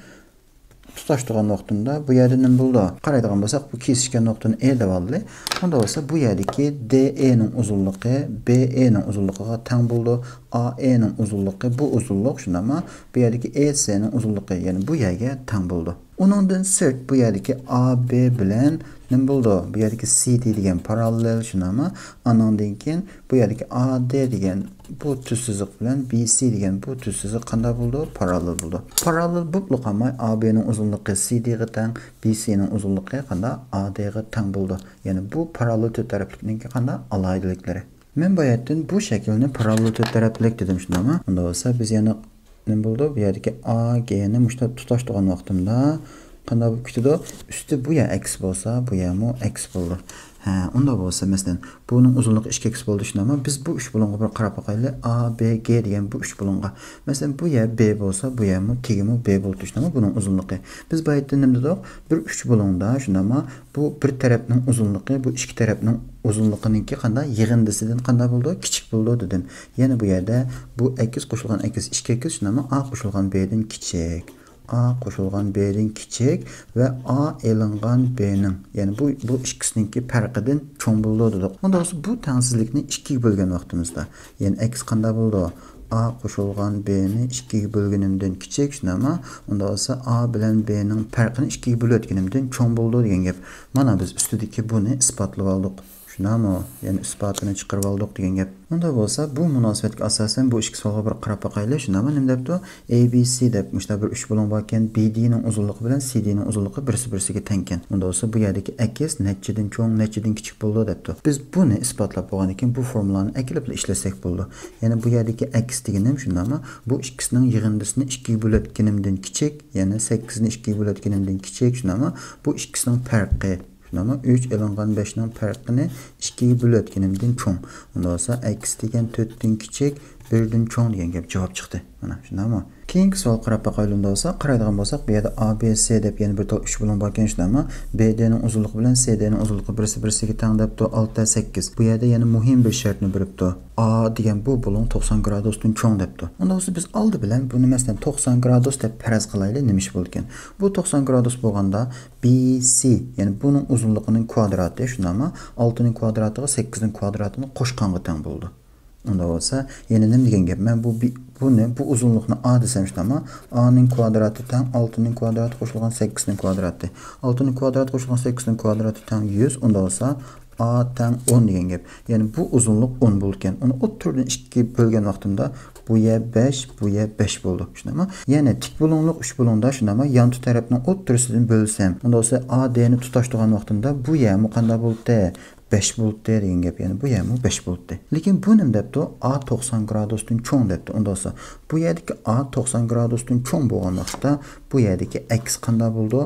تۇتاشتۇرغان ۋاقتىمدا بۇ يەردە نېمە بولىدۇ؟ قارايدىغان بولساق، بۇ كېسىشكەن نۇقتىنى ئې دەپ ئالدى. ئۇنداق بولسا، بۇ يەردىكى دې ئېنىڭ ئۇزۇنلۇقى بې ئېنىڭ ئۇزۇنلۇقىغا تەڭ بولىدۇ. ئا ئېنىڭ ئۇزۇنلۇقى بۇ ئۇزۇنلۇق، شۇنداقمۇ؟ بۇ يەردىكى ئې سىنىڭ ئۇزۇنلۇقى، يەنى بۇ يەرگە تەڭ بولىدۇ. ئۇنىڭدىن سىرت بۇ يەردىكى ئا بى بىلەن نېمە بولىدۇ؟ بۇ يەردىكى سى دى دېگەن پاراللېل، شۇنداقمۇ؟ ئانىڭدىن كېيىن بۇ يەردىكى ئا دى دېگەن بۇ تۈز سىزىق بىلەن بى سى دېگەن بۇ تۈز سىزىق قانداق بولىدۇ؟ پاراللېل بولىدۇ. پاراللېل بولۇپلا قالماي، ئا بىنىڭ ئۇزۇنلۇقى سى دىغا تەڭ، بى سىنىڭ ئۇزۇنلۇقى قانداق؟ ئا دىغا تەڭ بولىدۇ. يەنى بۇ پاراللېل تۆت تەرەپلىكنىڭكى قانداق؟ ئالاھىدىلىكلىرى. مەن باياتىن بۇ شەكىلنى پاراللېل تۆت تەرەپلىك دېدىم، شۇنداقمۇ؟ ئۇنداق بولسا، بىز يەنە نېمە بولىدۇ؟ بۇ يەردىكى ئا گېنى مۇشۇنداق تۇتاشتۇرغان ۋاقتىمدا قانداق بولۇپ كېتىدۇ؟ ئۈستى بۇ يەر ئەكس بولسا، بۇ يەرمۇ ئەكس بولىدۇ. ھە، ئۇنداق بولسا، مەسىلەن، بۇنىڭ ئۇزۇنلۇقى ئىككى ئەكس بولدى، شۇنداقمۇ؟ بىز بۇ ئۈچ بۇلۇڭغا بىر قاراپ باقايلى. ئا بى گې دېگەن بۇ ئۈچ بۇلۇڭغا. مەسىلەن، بۇ يەر بې بولسا، بۇ يەرمۇ تېگىمۇ بې بولۇپتۇ، شۇنداقمۇ؟ بۇنىڭ ئۇزۇنلۇقى. بىز باياتىن نېمە دېدۇق؟ بىر ئۈچ بۇلۇڭدا، شۇنداقمۇ؟ بۇ بىر تەرەپنىڭ ئۇزۇنلۇقى بۇ ئىككى تەرەپنىڭ ئۇزۇنلۇقىنىڭكى قانداق؟ يىغىندىسىدىن قانداق بولىدۇ؟ كىچىك بولىدۇ دېدىم. يەنە بۇ يەردە بۇ ئەكس قوشۇلغان ئەكس ئىككى ئەكس، شۇنداقمۇ؟ ئا قوشۇلغان بېدىن كىچىك. ئا قوشۇلغان بېدىن كىچىك ۋە ئا ئېلىنغان بېنىڭ، يەنى بۇ، بۇ ئىككىسىنىڭكى پەرقىدىن چوڭ بولىدۇ دېدۇق. ئۇنداق بولسا بۇ تەڭسىزلىكنى ئىككىگە بۆلگەن ۋاقتىمىزدا، يەنى ئەكس قانداق بولىدۇ؟ ئا قوشۇلغان بېنى ئىككىگە بۆلگىنىمدىن كىچىك، شۇنداقمۇ؟ ئۇنداق بولسا ئا بىلەن بېنىڭ پەرقىنى ئىككىگە بۆلۈۋەتكىنىمدىن چوڭ بولىدۇ دېگەن گەپ. مانا بىز ئۈستىدىكى بۇنى ئىسپاتلىۋالدۇق. شۇنداقمۇ؟ يەنى ئىسپاتىنى چىقىرىۋالدۇق دېگەن گەپ. ئۇنداق بولسا، بۇ مۇناسىۋەتكە ئاساسەن بۇ ئىككى سوئالغا بىر قاراپ باقايلى. شۇنداقمۇ؟ نېمە دەپتۇ؟ ئەي بى سى دەپ مۇشۇنداق بىر ئۈچ بۇلۇڭ باركەن، بى دىنىڭ ئۇزۇنلۇقى بىلەن سى دىنىڭ ئۇزۇنلۇقى بىرسى بىرسىگە تەڭكەن. ئۇنداق بولسا، بۇ يەردىكى ئەكس نەچچىدىن چوڭ، نەچچىدىن كىچىك بولىدۇ دەپتۇ. بىز بۇنى ئىسپاتلاپ بولغاندىن كېيىن بۇ فورمۇلانى ئەكېلىپلا ئىشلەتسەك بولىدۇ. يەنى بۇ يەردىكى ئەكس دېگىنىم شۇنداقمۇ؟ بۇ ئىككىسىنىڭ يىغىندىسىنى ئىككىگە بۆلۈۋەتكىنىمدىن كىچىك، يەنى سەككىزنى ئىككىگە بۆلۈۋەتكىنىمدىن كىچىك، شۇنداقمۇ؟ بۇ ئىككىسىنىڭ پەرقى. شۇنداقمۇ؟ ئۈچ ئېلىنغان بەشنىڭ پەرقىنى ئىككىگە بۆلۈۋەتكىنىمدىن چوڭ. ئۇنداق بولسا، ئەكس دېگەن تۆتتىن كىچىك، بىردىن چوڭ دېگەن گەپ جاۋاب چىقتى. مانا، شۇنداقمۇ؟ كېيىنكى سوئال قاراپ باقايلى، ئۇنداق بولسا، قارايدىغان بولساق، بۇ يەردە ئا بى سى دەپ يەنە بىر تال ئۈچ بۇلۇڭ باركەن، شۇنداقمۇ؟ بى دىنىڭ ئۇزۇنلۇقى بىلەن سى دىنىڭ ئۇزۇنلۇقى بىرسى بىرسىگە تەڭ دەپتۇ، ئالتە، سەككىز. بۇ يەردە يەنە مۇھىم بىر شەرتنى بېرىپتۇ. ئا دېگەن بۇ بۇلۇڭ توقسان گرادۇستىن چوڭ دەپتۇ. ئۇنداق بولسا، بىز ئالدى بىلەن بۇنى، مەسىلەن، توقسان گرادۇس دەپ پەرەز قىلايلى، نېمە ئىش بولىدىكەن؟ بۇ توقسان گرادۇس بولغاندا، بى سى، يەنى بۇنىڭ ئۇزۇنلۇقىنىڭ كۋادراتى، شۇنداقمۇ؟ ئالتىنىڭ كۋادراتىغا سەككىزنىڭ كۋادراتىنى قوشقانغا تەڭ بولىدۇ. ئۇنداق بولسا، يەنە نېمە دېگەن گەپ؟ مەن بۇ بى-، بۇنى، بۇ ئۇزۇنلۇقنى ئا دېسەم، شۇنداقمۇ؟ ئانىڭ كۋادراتى تەڭ ئالتىنىڭ كۋادراتى قوشۇلغان سەككىزنىڭ كۋادراتى. ئالتىنىڭ كۋادراتى قوشۇلغان سەككىزنىڭ كۋادراتى تەڭ يۈز، ئۇنداق بولسا، ئا تەڭ ئون دېگەن گەپ. يەنى بۇ ئۇزۇنلۇق ئون بولىدىكەن. ئۇنى ئوتتۇرىدىن ئىككىگە بۆلگەن ۋاقتىمدا بۇ يەر بەش، بۇ يەر بەش بولىدۇ. شۇنداقمۇ؟ يەنە تىك بۇلۇڭلۇق ئۈچ بۇلۇڭدا شۇنداقمۇ؟ يانتۇ تەرەپنىڭ ئوتتۇرىسىدىن بۆلسەم، ئۇنداق بولسا، ئا دىنى تۇتاشتۇرغان ۋاقتىمدا بۇ يەرمۇ قانداق بولدى؟ بەش بولدى دېگەن گەپ، يەنى بۇ يەرمۇ بەش بولدى. لېكىن بۇ نېمە دەپتۇ؟ ئا توقسان گرادۇستىن چوڭ دەپتۇ. ئۇنداق بولسا، بۇ يەردىكى ئا توقسان گرادۇستىن چوڭ بولغان ۋاقىتتا، بۇ يەردىكى ئەكس قانداق بولىدۇ؟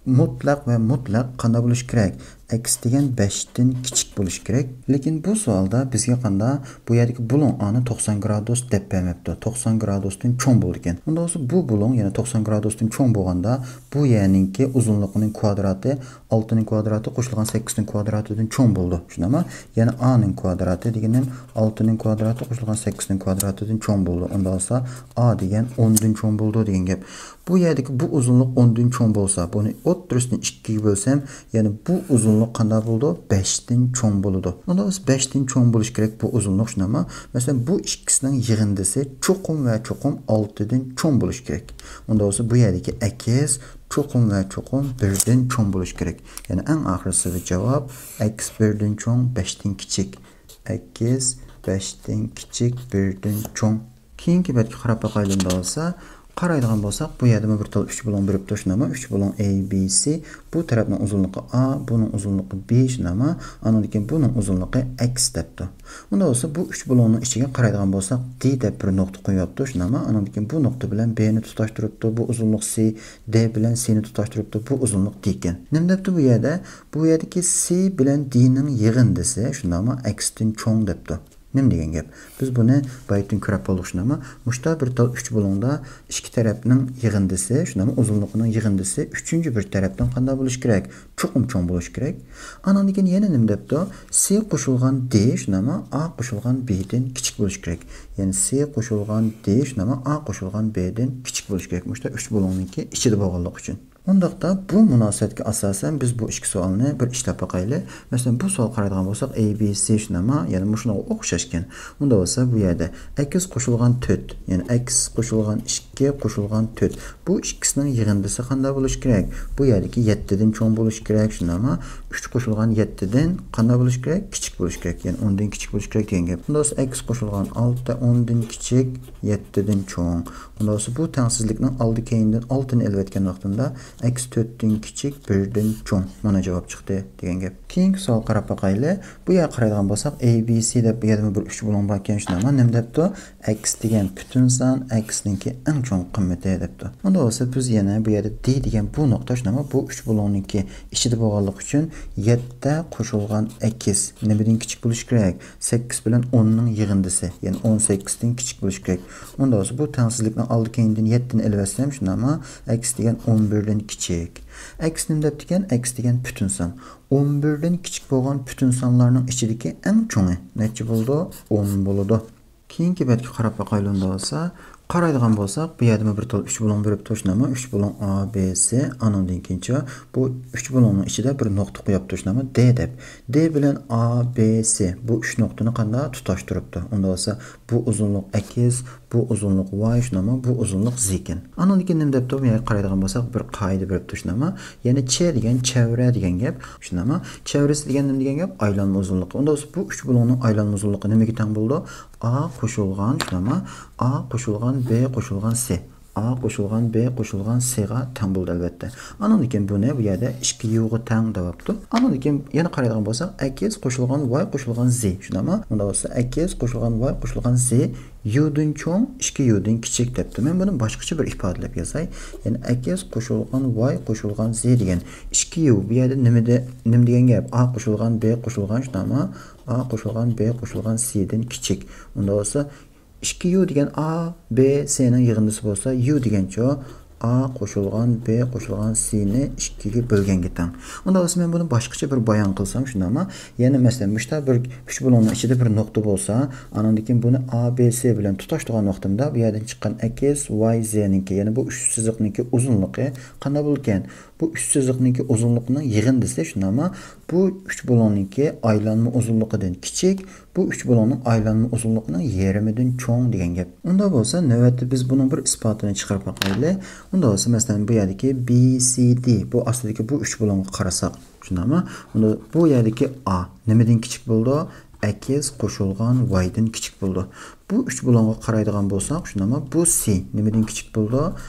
مۇتلەق ۋە مۇتلەق قانداق بولۇشى كېرەك؟ ئەكس دېگەن بەشتىن كىچىك بولۇشى كېرەك. لېكىن بۇ سوئالدا بىزگە قاندا بۇ يەردىكى بۇلۇڭ ئانى توقسان گرادۇس دەپ بەرمەپتۇ. توقسان گرادۇستىن چوڭ بولىدىكەن. ئۇنداق بولسا بۇ بۇلۇڭ، يەنى توقسان گرادۇستىن چوڭ بولغاندا بۇ يەرنىڭكى ئۇزۇنلۇقىنىڭ كۋادراتى ئالتىنىڭ كۋادراتى قوشۇلغان سەككىزنىڭ كۋادراتىدىن چوڭ بولىدۇ. شۇنداقمۇ؟ يەنى ئانىڭ كۋادراتى دېگىنىم ئالتىنىڭ كۋادراتى قوشۇلغان سەككىزنىڭ كۋادراتىدىن چوڭ بولىدۇ. ئۇنداق بولسا ئا دېگەن ئوندىن چوڭ بولىدۇ دېگەن گەپ. بۇ يەردىكى بۇ ئۇزۇنلۇق ئوندىن چوڭ بولسا، بۇنى ئوتتۇرىسىنى ئىككىگە بۆلسەم، يەنى بۇ ئۇزۇنلۇق قانداق بولىدۇ؟ بەشتىن چوڭ بولىدۇ. ئۇنداق بولسا بەشتىن چوڭ بولۇشى كېرەك بۇ ئۇزۇنلۇق، شۇنداقمۇ؟ مەسىلەن، بۇ ئىككىسىنىڭ يىغىندىسى چوقۇم ۋە چوقۇم ئالتىدىن چوڭ بولۇشى كېرەك. ئۇنداق بولسا بۇ يەردىكى ئەكس چوقۇم ۋە چوقۇم بىردىن چوڭ بولۇشى كېرەك. يەنى ئەڭ ئاخىرسىدا جاۋاب ئەكس بىردىن چوڭ، بەشتىن كىچىك. ئەكس بەشتىن كىچىك، بىردىن چوڭ. كېيىنكى بەتكە قاراپ باقايلى ئەمدى بولسا. قارايدىغان بولساق، بۇ يەردىمۇ بىر تال ئۈچ بۇلۇڭ بېرىپتۇ، شۇنداقمۇ؟ ئۈچ بۇلۇڭ ئەي بى سى، بۇ تەرەپنىڭ ئۇزۇنلۇقى ئا، بۇنىڭ ئۇزۇنلۇقى بى، شۇنداقمۇ؟ ئانىڭدىن كېيىن بۇنىڭ ئۇزۇنلۇقى ئەكس دەپتۇ. ئۇنداق بولسا بۇ ئۈچ بۇلۇڭنىڭ ئىچىگە قارايدىغان بولساق، دى دەپ بىر نۇقتا قويۇپتۇ، شۇنداقمۇ؟ ئانىڭدىن كېيىن بۇ نۇقتا بىلەن بنى تۇتاشتۇرۇپتۇ، بۇ ئۇزۇنلۇق سى، دى بىلەن سىنى تۇتاشتۇرۇپتۇ، بۇ ئۇزۇنلۇق دى ئىكەن. نېمە دەپتۇ بۇ يەردە؟ بۇ يەردىكى سى بىلەن دىنىڭ يىغىندىسى، شۇنداقمۇ؟ ئەكستىن چوڭ دەپتۇ. نېمە دېگەن گەپ؟ بىز بۇنى بايىتىن كۆرۈپ بولدۇق، شۇنداقمۇ؟ مۇشتا بىر تال ئۈچ بۇلۇڭدا ئىككى تەرەپنىڭ يىغىندىسى، شۇنداقمۇ؟ ئۇزۇنلۇقىنىڭ يىغىندىسى ئۈچىنچى بىر تەرەپتىن قانداق بولۇشى كېرەك؟ چوقۇم چوڭ بولۇشى كېرەك. ئانىڭدىن كېيىن يەنە نېمە دەپتۇ؟ سى قوشۇلغان دى، شۇنداقمۇ؟ ئا قوشۇلغان بىدىن كىچىك بولۇشى كېرەك. يەنى سى قوشۇلغان دى، شۇنداقمۇ؟ ئا قوشۇلغان بىدىن كىچىك بولۇشى كېرەك. مۇشتا ئۈچ بۇلۇڭنىڭكى ئىچىدە بولغانلىقى ئۈچۈن. ئۇنداقتا بۇ مۇناسىۋەتكە ئاساسەن بىز بۇ ئىككى سوئالنى بىر ئىشلەپ باقايلى. مەسىلەن، بۇ سوئال قارايدىغان بولساق، ئەي بى سى شۇنداقمۇ؟ يەنى مۇشۇنىڭغا ئوخشاشكەن. ئۇنداق بولسا بۇ يەردە ئەكس قوشۇلغان تۆت، يەنى ئەكس قوشۇلغان ئىككى قوشۇلغان تۆت. بۇ ئىككىسىنىڭ يىغىندىسى قانداق بولۇشى كېرەك؟ بۇ يەردىكى يەتتىدىن چوڭ بولۇشى كېرەك، شۇنداقمۇ؟ ئۈچ قوشۇلغان يەتتىدىن قانداق بولۇشى كېرەك؟ كىچىك بولۇشى كېرەك. يەنى ئوندىن كىچىك بولۇشى كېرەك دېگەن گەپ. ئۇنداق بولسا ئەكس قوشۇلغان ئالتە ئوندىن كىچىك، يەتتىدىن چوڭ. ئۇنداق بولسا بۇ تەڭسىزلىكنىڭ ئالدى كەينىدىن ئالتىنى ئېلىۋەتكەن ۋاقتىمدا ئەكس تۆتتىن كىچىك، بىردىن چوڭ. مانا جاۋاب چىقتى دېگەن گەپ. كېيىنكى سوئال قاراپ باقايلى. بۇ يەرگە قارايدىغان بولساق، ئەي بى سى دەپ بۇ يەردىمۇ بىر ئۈچ بۇلۇڭ باركەن، شۇنداقمۇ؟ نېمە دەپتۇ؟ ئەكس دېگەن پۈتۈن سان، ئەكسنىڭكى ئەڭ چوڭ قىممىتى دەپتۇ. ئۇنداق بولسا بىز يەنە بۇ يەردە دى دېگەن بۇ نۇقتا، شۇنداقمۇ؟ بۇ ئۈچ بۇلۇڭنىڭكى ئىچىدە بولغانلىقى ئۈچۈن يەتتە قوشۇلغان ئەكس نېمىدىن كىچىك بولۇشى كېرەك؟ سەككىز بىلەن ئوننىڭ يىغىندىسى، يەنى ئون سەككىزدىن كىچىك بولۇشى كېرەك. ئۇنداق بولسا بۇ تەڭسىزلىكنىڭ ئالدى كەينىدىن يەتتىنى ئېلىۋەتسەم، شۇنداقمۇ؟ ئەكس دېگەن ئون بىردىن كىچىك. ئەكس نېمە دەپتىكەن؟ ئەكس دېگەن پۈتۈن سان. ئون بىردىن كىچىك بولغان پۈتۈن سانلارنىڭ ئىچىدىكى ئەڭ چوڭى نەچچە بولىدۇ؟ ئون بولىدۇ. كېيىنكى بەتكە قاراپ باقايلى ئۇنداق بولسا. قارايدىغان بولساق، بۇ يەردىمۇ بىر تال ئۈچ بۇلۇڭ بېرىپتۇ، شۇنداقمۇ؟ ئۈچ بۇلۇڭ ئا بى سى، ئانىڭدىن كېيىنچە بۇ ئۈچ بۇلۇڭنىڭ ئىچىدە بىر نۇقتا قويۇپتۇ، شۇنداقمۇ؟ دى دەپ. دى بىلەن ئا بى سى بۇ ئۈچ نۇقتىنى قانداق تۇتاشتۇرۇپتۇ؟ ئۇنداق بولسا بۇ ئۇزۇنلۇق ئەكس، بۇ ئۇزۇنلۇق ۋاي، شۇنداقمۇ؟ بۇ ئۇزۇنلۇق زى ئىكەن. ئانىڭدىن كېيىن نېمە دەپتۇ؟ بۇ يەرگە قارايدىغان بولساق، بىر قائىدە بېرىپتۇ، شۇنداقمۇ؟ يەنى چ دېگەن چەۋرە دېگەن گەپ، شۇنداقمۇ؟ چەۋرىسى دېگەن نېمە دېگەن گەپ؟ ئايلانما ئۇزۇنلۇقى. ئۇنداق بولسا بۇ ئۈچ بۇلۇڭنىڭ ئايلانما ئۇزۇنلۇقى نېمىگە تەڭ بولىدۇ؟ ئا قوشۇلغان، شۇنداقمۇ؟ ئا قوشۇلغان بى قوشۇلغان سى. ئا قوشۇلغان بى قوشۇلغان سىغا تەڭ بولىدۇ، ئەلۋەتتە. ئانىڭدىن كېيىن بۇنى بۇ يەردە ئىككى يۇغا تەڭ دەۋاپتۇ. ئانىڭدىن كېيىن يەنە قارايدىغان بولساق، ئەكس قوشۇلغان ۋاي قوشۇلغان زى، شۇنداقمۇ؟ ئۇنداق بولسا ئەكس قوشۇلغان ۋاي قوشۇلغان زى يۇدىن چوڭ، ئىككى يۇدىن كىچىك دەپتۇ. مەن بۇنى باشقىچە بىر ئىپادىلەپ يازاي. يەنى ئەكس قوشۇلغان ۋاي قوشۇلغان زى دېگەن ئىككى يۇ، بۇ يەردە نېمە دە-، نېمە دېگەن گەپ؟ ئا قوشۇلغان بى قوشۇلغان، شۇنداقمۇ؟ ئا قوشۇلغان بى قوشۇلغان سىدىن كىچىك. ئۇنداق بولسا ئىككى يۇ دېگەن ئا، بى، سىنىڭ يىغىندىسى بولسا، يۇ دېگەنچۇ؟ ئا قوشۇلغان بى قوشۇلغان سىنى ئىككىگە بۆلگەنگە تەڭ. ئۇنداق بولسا مەن بۇنى باشقىچە بىر بايان قىلسام، شۇنداقمۇ؟ يەنى مەسىلەن، مۇشتا بىر ئۈچ بۇلۇڭنىڭ ئىچىدە بىر نۇقتا بولسا، ئانىڭدىن كېيىن بۇنى ئا بى سى بىلەن تۇتاشتۇرغان ۋاقتىمدا، بۇ يەردىن چىققان ئەكس ۋاي زېنىڭكى، يەنى بۇ ئۈچ سىزىقنىڭكى ئۇزۇنلۇقى قانداق بولىدىكەن؟ بۇ ئۈچ سىزىقنىڭكى ئۇزۇنلۇقىنىڭ يىغىندىسى، شۇنداقمۇ؟ بۇ ئۈچ بۇلۇڭنىڭكى ئايلانما ئۇزۇنلۇقىدىن كىچىك، بۇ ئۈچ بۇلۇڭنىڭ ئايلانما ئۇزۇنلۇقىنىڭ يېرىمىدىن چوڭ دېگەن گەپ. ئۇنداق بولسا، نۆۋەتتە بىز بۇنىڭ بىر ئىسپاتىنى چىقىرىپ باقايلى. ئۇنداق بولسا، مەسىلەن، بۇ يەردىكى بى سى دى، بۇ ئاستىدىكى بۇ ئۈچ بۇلۇڭغا قارىساق، شۇنداقمۇ؟ ئۇندا بۇ يەردىكى ئا نېمىدىن كىچىك بولىدۇ؟ ئەكس قوشۇلغان ۋايدىن كىچىك بولىدۇ. بۇ ئۈچ بۇلۇڭغا قارايدىغان بولساق، شۇنداقمۇ؟ بۇ سى نېمىدىن كىچىك بولىدۇ؟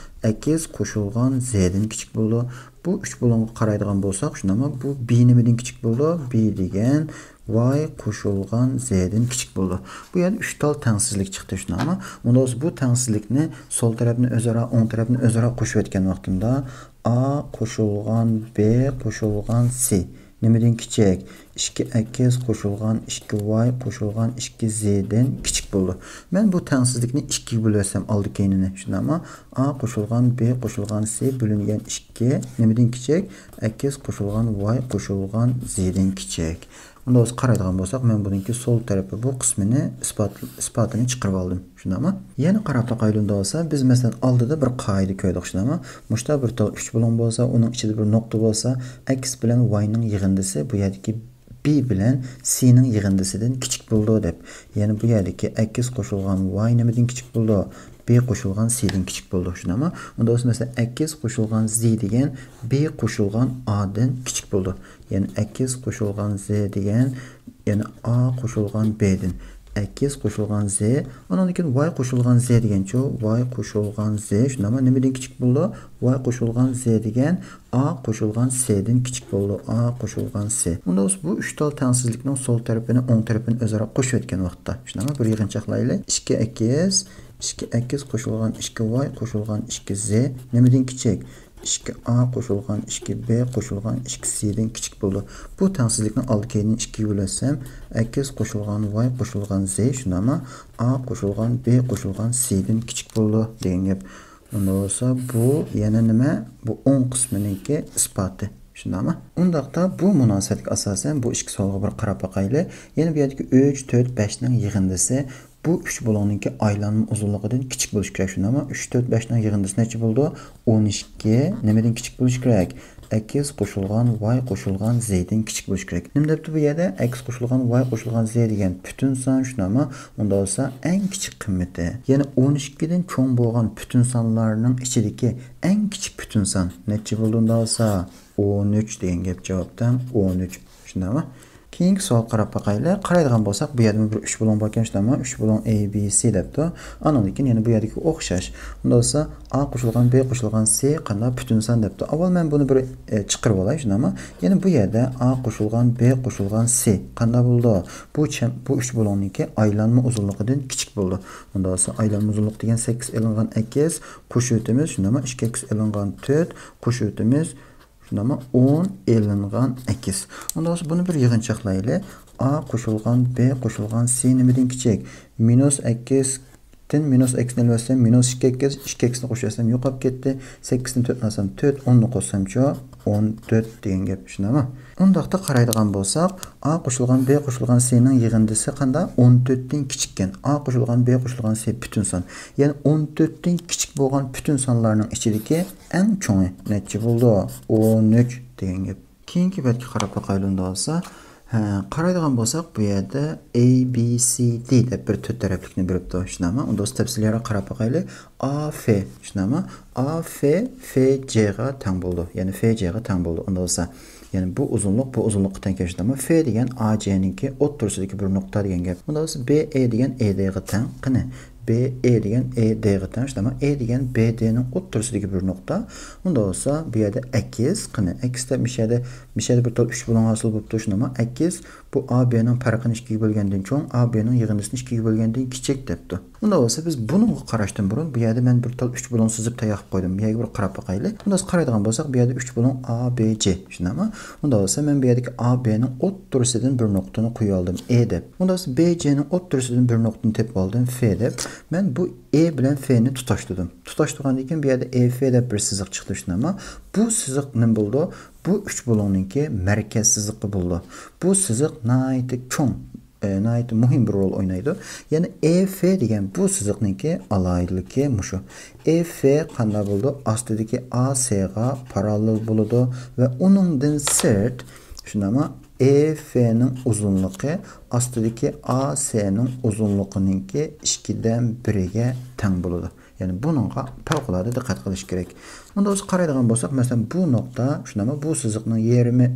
ئەكس قوشۇلغان زېدىن كىچىك بولىدۇ. بۇ ئۈچ بۇلۇڭغا قارايدىغان بولساق، شۇنداقمۇ؟ بۇ بى نېمىدىن كىچىك بولىدۇ؟ بى دېگەن ۋاي قوشۇلغان زېدىن كىچىك بولىدۇ. بۇ يەردە ئۈچ تال تەڭسىزلىك چىقتى، شۇنداقمۇ؟ ئۇنداق بولسا بۇ تەڭسىزلىكنى سول تەرەپنى ئۆزئارا، ئوڭ تەرەپنى ئۆزئارا قوشۇۋەتكەن ۋاقتىمدا، ئا قوشۇلغان بى قوشۇلغان سى نېمىدىن كىچىك؟ ئىككى ئەكس قوشۇلغان ئىككى ۋاي قوشۇلغان ئىككى زېدىن كىچىك بولىدۇ. مەن بۇ تەڭسىزلىكنى ئىككىگە بۆلۈۋەتسەم ئالدى كەينىنى، شۇنداقمۇ؟ ئا قوشۇلغان بى قوشۇلغان سى بۆلۈنگەن ئىككى نېمىدىن كىچىك؟ ئەكس قوشۇلغان ۋاي قوشۇلغان زېدىن كىچىك. ئۇنداق بولسا قارايدىغان بولساق، مەن بۇنىڭكى سول تەرىپى بۇ قىسمىنى ئىسپات، ئىسپاتىنى چىقىرىپ ئالدىم. شۇنداقمۇ؟ يەنە قاراپ باقايلى ئۇنداق بولسا، بىز مەسىلەن ئالدىدا بىر قائىدە كۆردۇق، شۇنداقمۇ؟ مۇشتا بىر تال ئۈچ بۇلۇڭ بولسا، ئۇنىڭ ئىچىدە بىر نۇقتا بولسا، ئەكس بىلەن ۋاينىڭ يىغىندىسى بۇ يەردىكى بى بىلەن سىنىڭ يىغىندىسىدىن كىچىك بولىدۇ دەپ. يەنى بۇ يەردىكى ئەكس قوشۇلغان ۋاي نېمىدىن كىچىك بولىدۇ؟ بى قوشۇلغان سىدىن كىچىك بولىدۇ. شۇنداقمۇ؟ ئۇنداق بولسا مەسىلەن ئەكس قوشۇلغان زى دېگەن بى قوشۇلغان ئادىن كىچىك بولىدۇ. يەنى ئەكس قوشۇلغان زى دېگەن، يەنى ئا قوشۇلغان بىدىن. ئەكس قوشۇلغان زى، ئانىڭدىن كېيىن ۋاي قوشۇلغان زى دېگەنچۇ؟ ۋاي قوشۇلغان زى، شۇنداقمۇ؟ نېمىدىن كىچىك بولىدۇ؟ ۋاي قوشۇلغان زى دېگەن ئا قوشۇلغان سىدىن كىچىك بولىدۇ. ئا قوشۇلغان سى. ئۇنداق بولسا بۇ ئۈچ تال تەڭسىزلىكنىڭ سول تەرىپىنى، ئوڭ تەرىپىنى ئۆزئارا قوشۇۋەتكەن ۋاقىتتا، شۇنداقمۇ؟ بىر يىغىنچاقلايلى. ئىككى ئەكس، ئىككى ئەكس قوشۇلغان ئىككى ۋاي قوشۇلغان ئىككى زى نېمىدىن كىچىك؟ ئىككى ئا قوشۇلغان ئىككى بى قوشۇلغان ئىككى سىدىن كىچىك بولىدۇ. بۇ تەڭسىزلىكنىڭ ئالدى كەينىنى ئىككىگە بۆلسەم، ئەكس قوشۇلغان ۋاي قوشۇلغان زى، شۇنداقمۇ؟ ئا قوشۇلغان بى قوشۇلغان سىدىن كىچىك بولىدۇ دېگەن گەپ. ئۇنداق بولسا بۇ يەنە نېمە؟ بۇ ئوڭ قىسمىنىڭكى ئىسپاتى. شۇنداقمۇ؟ ئۇنداقتا بۇ مۇناسىۋەتكە ئاساسەن بۇ ئىككى سوئالغا بىر قاراپ باقايلى. يەنە بۇ يەردىكى ئۈچ، تۆت، بەشنىڭ يىغىندىسى بۇ ئۈچ بۇلۇڭنىڭكى ئايلانما ئۇزۇنلۇقىدىن كىچىك بولۇشى كېرەك، شۇنداقمۇ؟ ئۈچ، تۆت، بەشنىڭ يىغىندىسى نەچچە بولىدۇ؟ ئون ئىككى. نېمىدىن كىچىك بولۇشى كېرەك؟ ئەكس قوشۇلغان ۋاي قوشۇلغان زېدىن كىچىك بولۇشى كېرەك. نېمە دەپتۇ بۇ يەردە؟ ئەكس قوشۇلغان ۋاي قوشۇلغان زې دېگەن پۈتۈن سان، شۇنداقمۇ؟ ئۇنداق بولسا ئەڭ كىچىك قىممىتى. يەنى ئون ئىككىدىن چوڭ بولغان پۈتۈن سانلارنىڭ ئىچىدىكى ئەڭ كىچىك پۈتۈن سان نەچچە بولىدۇ ئۇنداق بولسا؟ ئون ئۈچ دېگەن گەپ، جاۋاب تەڭ ئون ئۈچ. شۇنداقمۇ؟ كېيىنكى سوئال قاراپ باقايلى. قارايدىغان بولساق، بۇ يەردىمۇ بىر ئۈچ بۇلۇڭ باركەن، شۇنداقمۇ؟ ئۈچ بۇلۇڭ ئەي بى سى دەپتۇ. ئانىڭدىن كېيىن يەنە بۇ يەردىكى ئوخشاش. ئۇنداق بولسا، ئا قوشۇلغان بى قوشۇلغان سى قانداق؟ پۈتۈن سان دەپتۇ. ئاۋۋال مەن بۇنى بىر، ئە، چىقىرىپ ئالاي، شۇنداقمۇ؟ يەنە بۇ يەردە ئا قوشۇلغان بى قوشۇلغان سى قانداق بولىدۇ؟ بۇ چەم-، بۇ ئۈچ بۇلۇڭنىڭكى ئايلانما ئۇزۇنلۇقىدىن كىچىك بولىدۇ. ئۇنداق بولسا، ئايلانما ئۇزۇنلۇق دېگەن سەككىز ئېلىنغان ئەكس، قوشۇۋېتىمىز، شۇنداقمۇ؟ ئىككى ئەكس ئېلىنغان تۆت، قوشۇۋېتىمىز، شۇنداقمۇ؟ ئون ئېلىنغان ئەكس. ئۇنداق بولسا بۇنى بىر يىغىنچاقلايلى. ئا قوشۇلغان بى قوشۇلغان سى نېمىدىن كىچىك؟ مىنۇس ئەكستىن مىنۇس ئەكسنى ئېلىۋەتسەم، مىنۇس ئىككى ئەكس، ئىككى ئەكسنى قوشۇۋەتسەم يوقاپ كەتتى. سەككىزدىن تۆتنى ئالسام تۆت، ئوننى قوشسامچۇ؟ ئون تۆت دېگەن گەپ، شۇنداقمۇ؟ ئۇنداقتا قارايدىغان بولساق، ئا قوشۇلغان بى قوشۇلغان سىنىڭ يىغىندىسى قانداق؟ ئون تۆتتىن كىچىككەن. ئا قوشۇلغان بى قوشۇلغان سى پۈتۈن سان. يەنى ئون تۆتتىن كىچىك بولغان پۈتۈن سانلارنىڭ ئىچىدىكى ئەڭ چوڭى نەچچە بولىدۇ؟ ئون ئۈچ دېگەن گەپ. كېيىنكى بەتكە قاراپ باقايلى ئۇنداق بولسا. ھە، قارايدىغان بولساق، بۇ يەردە ئەي بى سى دى دەپ بىر تۆت تەرەپلىكنى بېرىپتۇ، شۇنداقمۇ؟ ئۇنداق بولسا تەپسىلىيرەك قاراپ باقايلى. ئا فې، شۇنداقمۇ؟ ئا فې فې جېغا تەڭ بولىدۇ. يەنى فې جېغا تەڭ بولىدۇ. ئۇنداق بولسا، يەنى بۇ ئۇزۇنلۇق بۇ ئۇزۇنلۇققا تەڭ كېلىشىدۇ. ئەمما فې دېگەن ئا جېنىڭكى ئوتتۇرىسىدىكى بىر نۇقتا دېگەن گەپ. ئۇنداق بولسا بې ئې دېگەن ئې دېغا تەڭ. قېنى، بې ئې دېگەن ئې دېغا تەڭ. شۇنداقمۇ؟ ئې دېگەن بې دېنىڭ ئوتتۇرىسىدىكى بىر نۇقتا. ئۇنداق بولسا بۇ يەردە ئەكس، قېنى، ئەكس دەپ مۇشۇ يەردە، مۇشۇ يەردە بىر تال ئۈچ بۇلۇڭ ھاسىل بوپتۇ. شۇنداقمۇ؟ ئەكس بۇ ئا بېنىڭ پەرقىنى ئىككىگە بۆلگەندىن چوڭ، ئا بېنىڭ يىغىندىسىنى ئىككىگە بۆلگەندىن كىچىك دەپتۇ. ئۇنداق بولسا بىز بۇنىڭغا قاراشتىن بۇرۇن بۇ يەردە مەن بىر تال ئۈچ بۇلۇڭ سىزىپ تەييار قىلىپ قويدۇم. بۇ يەرگە بىر قاراپ باقايلى. ئۇنداق بولسا قارايدىغان بولساق، بۇ يەردە ئۈچ بۇلۇڭ ئا بې جې. شۇنداقمۇ؟ ئۇنداق بولسا مەن بۇ يەردىكى ئا بېنىڭ ئوتتۇرىسىدىن بىر نۇقتىنى قويۇۋالدىم، ئې دەپ. ئۇنداق بولسا بې جېنىڭ ئوتتۇرىسىدىن بىر نۇقتىنى تېپىپ ئالدىم، فې دەپ. مەن بۇ ئې بىلەن فېنى تۇتاشتۇردۇم. تۇتاشتۇرغاندىن كېيىن بۇ يەردە ئې فې دەپ بىر سىزىق چىقتى، شۇنداقمۇ؟ بۇ سىزىق نېمە بولىدۇ؟ بۇ ئۈچ بۇلۇڭنىڭكى مەركەز سىزىقى بولىدۇ. بۇ سىزىق ناھايىتى چوڭ، ئە، ناھايىتى مۇھىم بىر رول ئوينايدۇ. يەنى ئې فې دېگەن بۇ سىزىقنىڭكى ئالاھىدىلىكى مۇشۇ. ئې فې قانداق بولىدۇ؟ ئاستىدىكى ئا سېغا پاراللېل بولىدۇ ۋە ئۇنىڭدىن سىرت، شۇنداقمۇ؟ ئې فېنىڭ ئۇزۇنلۇقى ئاستىدىكى ئا سېنىڭ ئۇزۇنلۇقىنىڭكى ئىككىدىن بىرىگە تەڭ بولىدۇ. يەنى بۇنىڭغا پەۋقۇلئاددە دىققەت قىلىش كېرەك. ئۇنداق بولسا قارايدىغان بولساق، مەسىلەن، بۇ نۇقتا، شۇنداقمۇ؟ بۇ سىزىقنىڭ يېرىمى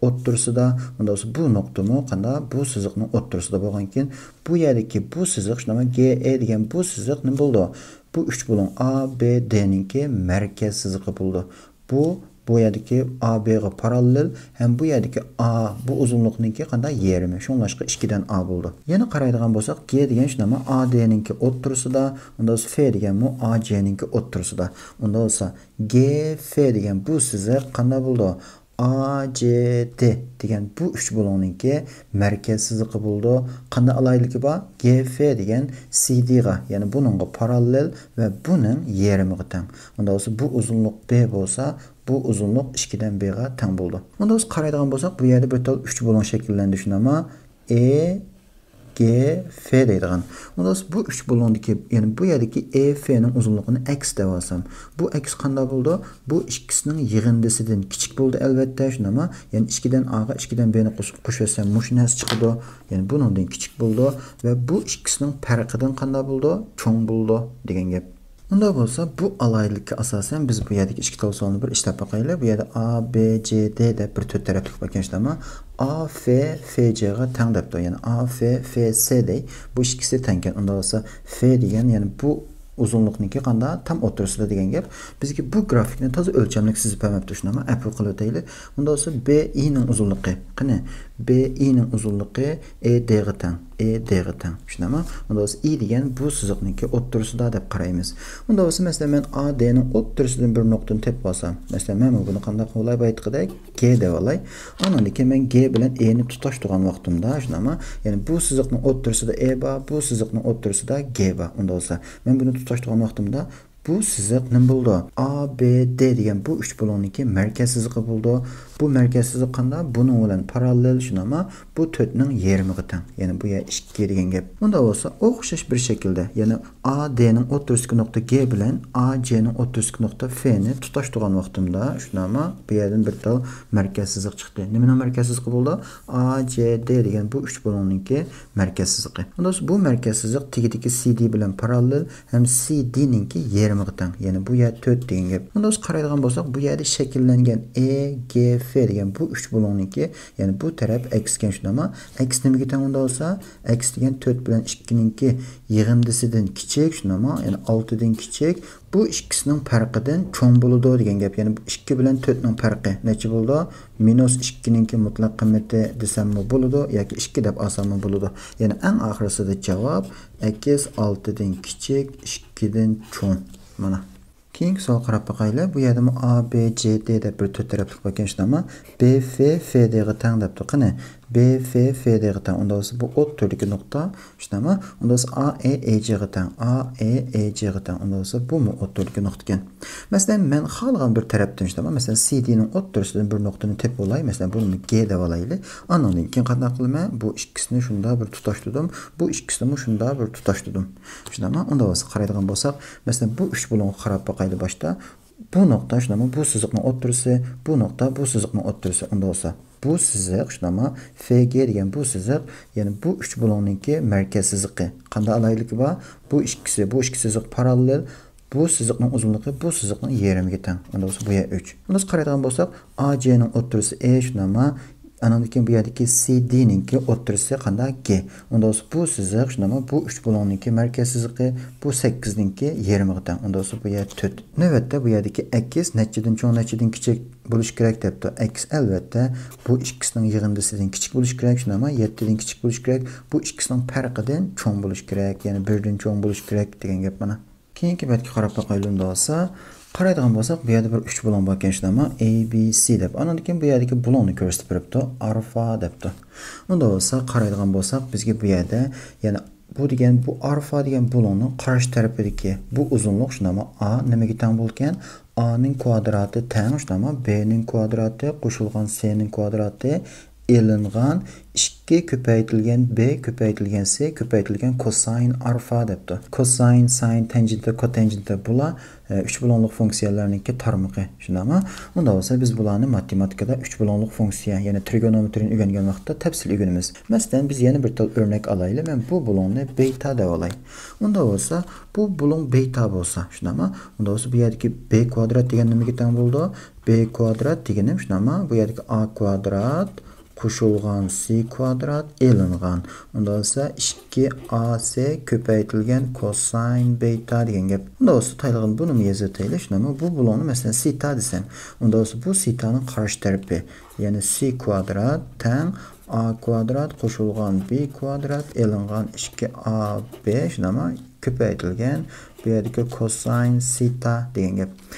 ئوتتۇرىسىدا، ئۇنداق بولسا بۇ نۇقتىمۇ قانداق؟ بۇ سىزىقنىڭ ئوتتۇرىسىدا بولغانكىن، بۇ يەردىكى بۇ سىزىق، شۇنداقمۇ؟ گې ئې دېگەن بۇ سىزىق نېمە بولىدۇ؟ بۇ ئۈچ بۇلۇڭ ئا بې دېنىڭكى مەركەز سىزىقى بولىدۇ. بۇ، بۇ يەردىكى ئا بېغا پاراللېل ھەم بۇ يەردىكى ئا، بۇ ئۇزۇنلۇقنىڭكى قانداق؟ يېرىمى. شۇڭلاشقا ئىككىدىن ئا بولىدۇ. يەنە قارايدىغان بولساق، گې دېگەن شۇنداقمۇ؟ ئا دېنىڭكى ئوتتۇرىسىدا، ئۇنداق بولسا فې دېگەنمۇ ئا جېنىڭكى ئوتتۇرىسىدا. ئۇنداق بولسا گې فې دېگەن بۇ سىزىق قانداق بولىدۇ؟ A C D دېگەن بۇ ئۈچ بۇلۇڭنىڭكى مەركەز سىزىقى بولىدۇ. قانداق ئالاھىدىلىكى بار؟ G F دېگەن C D غا، يەنى بۇنىڭغا پاراللېل ۋە بۇنىڭ يېرىمىغا تەڭ. ئۇنداق بولسا بۇ ئۇزۇنلۇق B بولسا، بۇ ئۇزۇنلۇق ئىككىدىن B غا تەڭ بولىدۇ. ئۇنداق بولسا قارايدىغان بولساق، بۇ يەردە بىر تال ئۈچ بۇلۇڭ شەكىللەندى، شۇنداقمۇ؟ A G F دەيدىغان. ئۇنداق بولسا بۇ ئۈچ بۇلۇڭدىكى، يەنى بۇ يەردىكى E F نىڭ ئۇزۇنلۇقىنى X دەپ ئالسام، بۇ X قانداق بولىدۇ؟ بۇ ئىككىسىنىڭ يىغىندىسىدىن كىچىك بولىدۇ، ئەلۋەتتە، شۇنداقمۇ؟ يەنى ئىككىدىن A غا ئىككىدىن B نى قوش-، قوشۇۋەتسەم، مۇشۇ نەرسە چىقىدۇ. يەنى بۇنىڭدىن كىچىك بولىدۇ ۋە بۇ ئىككىسىنىڭ پەرقىدىن قانداق بولىدۇ؟ چوڭ بولىدۇ دېگەن گەپ. ئۇنداق بولسا، بۇ ئالاھىدىلىككە ئاساسەن بىز بۇ يەردىكى ئىككى تال سوئالنى بىر ئىشلەپ باقايلى. بۇ يەردە A B C D دەپ بىر تۆت تەرەپلىك بار ئىكەن، شۇنداقمۇ؟ A F F G غا تەڭ دەپتۇ. يەنى A F F C دەي. بۇ ئىككىسى تەڭكەن. ئۇنداق بولسا، F دېگەن، يەنى بۇ ئۇزۇنلۇقنىڭكى قانداق؟ تام ئوتتۇرىسىدا دېگەن گەپ. بىزگە بۇ گرافىكنى تازا ئۆلچەملىك سىزىپ بەرمەپتۇ، شۇنداقمۇ؟ ئەپۇ قىلىۋېتەيلى. ئۇنداق بولسا، B E نىڭ ئۇزۇنلۇقى. قېنى، B E نىڭ ئۇزۇنلۇقى E D غا تەڭ. E D غا تەڭ. شۇنداقمۇ؟ ئۇنداق بولسا، E دېگەن بۇ سىزىقنىڭكى ئوتتۇرىسىدا دەپ قارايمىز. ئۇنداق بولسا، مەسىلەن، مەن A D نىڭ ئوتتۇرىسىدىن بىر نۇقتىنى تېپىپ ئالسام، مەسىلەن، مەن بۇنى قانداق قىلاي؟ بايىتقىدەك G دەپ ئالاي. ئاندىن كېيىن مەن G بىلەن E نى تۇتاشتۇرغان ۋاقتىمدا، شۇنداقمۇ؟ يەنى بۇ سىزىقنىڭ ئوتتۇرىسىدا E بار، بۇ سىزىقنىڭ ئوتتۇرىسىدا G بار. ئۇنداق بولسا، مەن بۇنى تۇتاشتۇرغان ۋاقتىمدا، بۇ سىزىق نېمە بولىدۇ؟ A B D دېگەن بۇ ئۈچ بۇلۇڭنىڭكى مەركەز سىزىقى بولىدۇ. بۇ مەركەز سىزىق قانداق؟ بۇنىڭ بىلەن پاراللېل، شۇنداقمۇ؟ بۇ تۆتنىڭ يېرىمىغا تەڭ. يەنى بۇ يەر ئىككى دېگەن گەپ. ئۇنداق بولسا، ئوخشاش بىر شەكىلدە، يەنى A D نىڭ ئوتتۇرىسىدىكى نۇقتا G بىلەن A C نىڭ ئوتتۇرىسىدىكى نۇقتا F نى تۇتاشتۇرغان ۋاقتىمدا، شۇنداقمۇ؟ بۇ يەردىن بىر تال مەركەز سىزىق چىقتى. نېمىنىڭ مەركەز سىزىقى بولىدۇ؟ A C D دېگەن بۇ ئۈچ بۇلۇڭنىڭكى مەركەز سىزىقى. ئۇنداق بولسا، بۇ مەركەز سىزىق تېگىدىكى C D بىلەن پاراللېل ھەم C D نىڭكى يېرىمىغا تەڭ. يەنى بۇ يەر تۆت دېگەن گەپ. ئۇنداق بولسا، قارايدىغان بولساق، بۇ يەردە شەكىللەنگەن E G F دېگەن بۇ ئۈچ بۇلۇڭنىڭكى، يەنى بۇ تەرەپ X ئىكەن، شۇنداقمۇ؟ X نېمىگە تەڭ ئۇنداق بولسا؟ X دېگەن تۆت بىلەن ئىككىنىڭكى يىغىندىسىدىن كىچىك، شۇنداقمۇ؟ يەنى ئالتىدىن كىچىك. بۇ ئىككىسىنىڭ پەرقىدىن چوڭ بولىدۇ دېگەن گەپ. يەنى بۇ ئىككى بىلەن تۆتنىڭ پەرقى نەچچە بولىدۇ؟ مىنۇس ئىككىنىڭكى مۇتلەق قىممىتى دېسەممۇ بولىدۇ ياكى ئىككى دەپ ئالساممۇ بولىدۇ. يەنى ئەڭ ئاخىرىسىدا جاۋاب X ئالتىدىن كىچىك، ئىككىدىن چوڭ. مانا. كېيىنكى سوئالغا قاراپ باقايلى. بۇ يەردىمۇ A B C D دەپ بىر تۆت تەرەپلىك بار ئىكەن، شۇنداقمۇ؟ B F F D غا تەڭ دەپتۇ. قېنى، B F F D غا تەڭ. ئۇنداق بولسا، بۇ ئوتتۇرىدىكى نۇقتا، شۇنداقمۇ؟ ئۇنداق بولسا، A E A C غا تەڭ. A E A C غا تەڭ. ئۇنداق بولسا، بۇمۇ ئوتتۇرىدىكى نۇقتا ئىكەن. مەسىلەن، مەن خالىغان بىر تەرەپتىن، شۇنداقمۇ؟ مەسىلەن، C D نىڭ ئوتتۇرىسىدىن بىر نۇقتىنى تېپىپ ئالاي. مەسىلەن، بۇنى G دەپ ئالايلى. ئاندىن كېيىن قانداق قىلىمەن؟ بۇ ئىككىسىنى شۇنداق بىر تۇتاشتۇردۇم. بۇ ئىككىسىنىمۇ شۇنداق بىر تۇتاشتۇردۇم. شۇنداقمۇ؟ ئۇنداق بولسا، قارايدىغان بولساق، مەسىلەن، بۇ ئۈچ بۇلۇڭغا قاراپ باقايلى باشتا. بۇ نۇقتا، شۇنداقمۇ؟ بۇ سىزىقنىڭ ئوتتۇرىسى، بۇ نۇقتا، بۇ سىزىقنىڭ ئوتتۇرىسى. ئۇنداق بولسا، بۇ سىزىق، شۇنداقمۇ؟ F G دېگەن بۇ سىزىق، يەنى بۇ ئۈچ بۇلۇڭنىڭكى مەركەز سىزىقى. قانداق ئالاھىدىلىكى بار؟ بۇ ئىككىسى، بۇ ئىككى سىزىق پاراللېل، بۇ سىزىقنىڭ ئۇزۇنلۇقى بۇ سىزىقنىڭ يېرىمىگە تەڭ. ئۇنداق بولسا، بۇ يەر ئۈچ. ئۇنداق قارايدىغان بولساق، A C نىڭ ئوتتۇرىسى E، شۇنداقمۇ؟ ئانىڭدىن كېيىن بۇ يەردىكى C D نىڭكى ئوتتۇرىسى قانداق؟ G. ئۇنداق بولسا، بۇ سىزىق، شۇنداقمۇ؟ بۇ ئۈچ بۇلۇڭنىڭكى مەركەز سىزىقى، بۇ سەككىزنىڭكى يېرىمىغا تەڭ. ئۇنداق بولسا، بۇ يەر تۆت. نۆۋەتتە بۇ يەردىكى X نەچچىدىن چوڭ، نەچچىدىن كىچىك بولۇش كېرەك دەپتۇ. X، ئەلۋەتتە، بۇ ئىككىسىنىڭ يىغىندىسىدىن كىچىك بولۇش كېرەك، شۇنداقمۇ؟ يەتتىدىن كىچىك بولۇش كېرەك، بۇ ئىككىسىنىڭ پەرقىدىن چوڭ بولۇش كېرەك، يەنى بىردىن چوڭ بولۇش كېرەك دېگەن گەپ مانا. كېيىنكى بەتكە قاراپ باقايلى ئۇنداق بولسا. قارايدىغان بولساق، بۇ يەردە بىر ئۈچ بۇلۇڭ بار ئىكەن، شۇنداقمۇ؟ A B C دەپ. ئانىڭدىن كېيىن بۇ يەردىكى بۇلۇڭنى كۆرسىتىپ بېرىپتۇ. ئارفا دەپتۇ. ئۇنداق بولسا، قارايدىغان بولساق، بىزگە بۇ يەردە، يەنى بۇ دېگەن، بۇ ئارفا دېگەن بۇلۇڭنىڭ قارشى تەرىپىدىكى بۇ ئۇزۇنلۇق، شۇنداقمۇ؟ A نېمىگە تەڭ بولىدىكەن؟ A نىڭ كۋادراتى تەڭ، شۇنداقمۇ؟ B نىڭ كۋادراتى قوشۇلغان C نىڭ كۋادراتى ئېلىنغان ئىككى كۆپەيتىلگەن B كۆپەيتىلگەن C كۆپەيتىلگەن كوساين ئارفا دەپتۇ. كوساين، ساين، تانژېنت، كوتانژېنت، بۇلار، ئە، ئۈچ بۇلۇڭلۇق فۇنكسىيەلەرنىڭكى تارمىقى. شۇنداقمۇ؟ ئۇنداق بولسا، بىز بۇلارنى ماتېماتىكىدا ئۈچ بۇلۇڭلۇق فۇنكسىيە، يەنى ترىگونومېترىينى ئۆگەنگەن ۋاقىتتا تەپسىلىي ئۆگىنىمىز. مەسىلەن، بىز يەنە بىر تال ئۆرنەك ئالايلى. مەن بۇ بۇلۇڭنى بېتا دەپ ئالاي. ئۇنداق بولسا، بۇ بۇلۇڭ بېتا بولسا، شۇنداقمۇ؟ ئۇنداق بولسا، بۇ يەردىكى B كۋادرات دېگەن نېمىگە تەڭ بولىدۇ؟ B كۋادرات دېگىنىم، شۇنداقمۇ؟ بۇ يەردىكى A كۋادرات قوشۇلغان C كۋادرات ئېلىنغان. ئۇنداق بولسا، ئىككى A C كۆپەيتىلگەن كوساين بېتا دېگەن گەپ. ئۇنداق بولسا، تايلىغىنى بۇنىمۇ يېزىۋېتەيلى. شۇنداقمۇ؟ بۇ بۇلۇڭنى، مەسىلەن، سېتا دېسەم، ئۇنداق بولسا، بۇ سېتانىڭ قارشى تەرىپى، يەنى C كۋادرات تەڭ A كۋادرات قوشۇلغان B كۋادرات ئېلىنغان ئىككى A B، شۇنداقمۇ؟ كۆپەيتىلگەن بۇ يەردىكى كوساين سىتا دېگەن گەپ.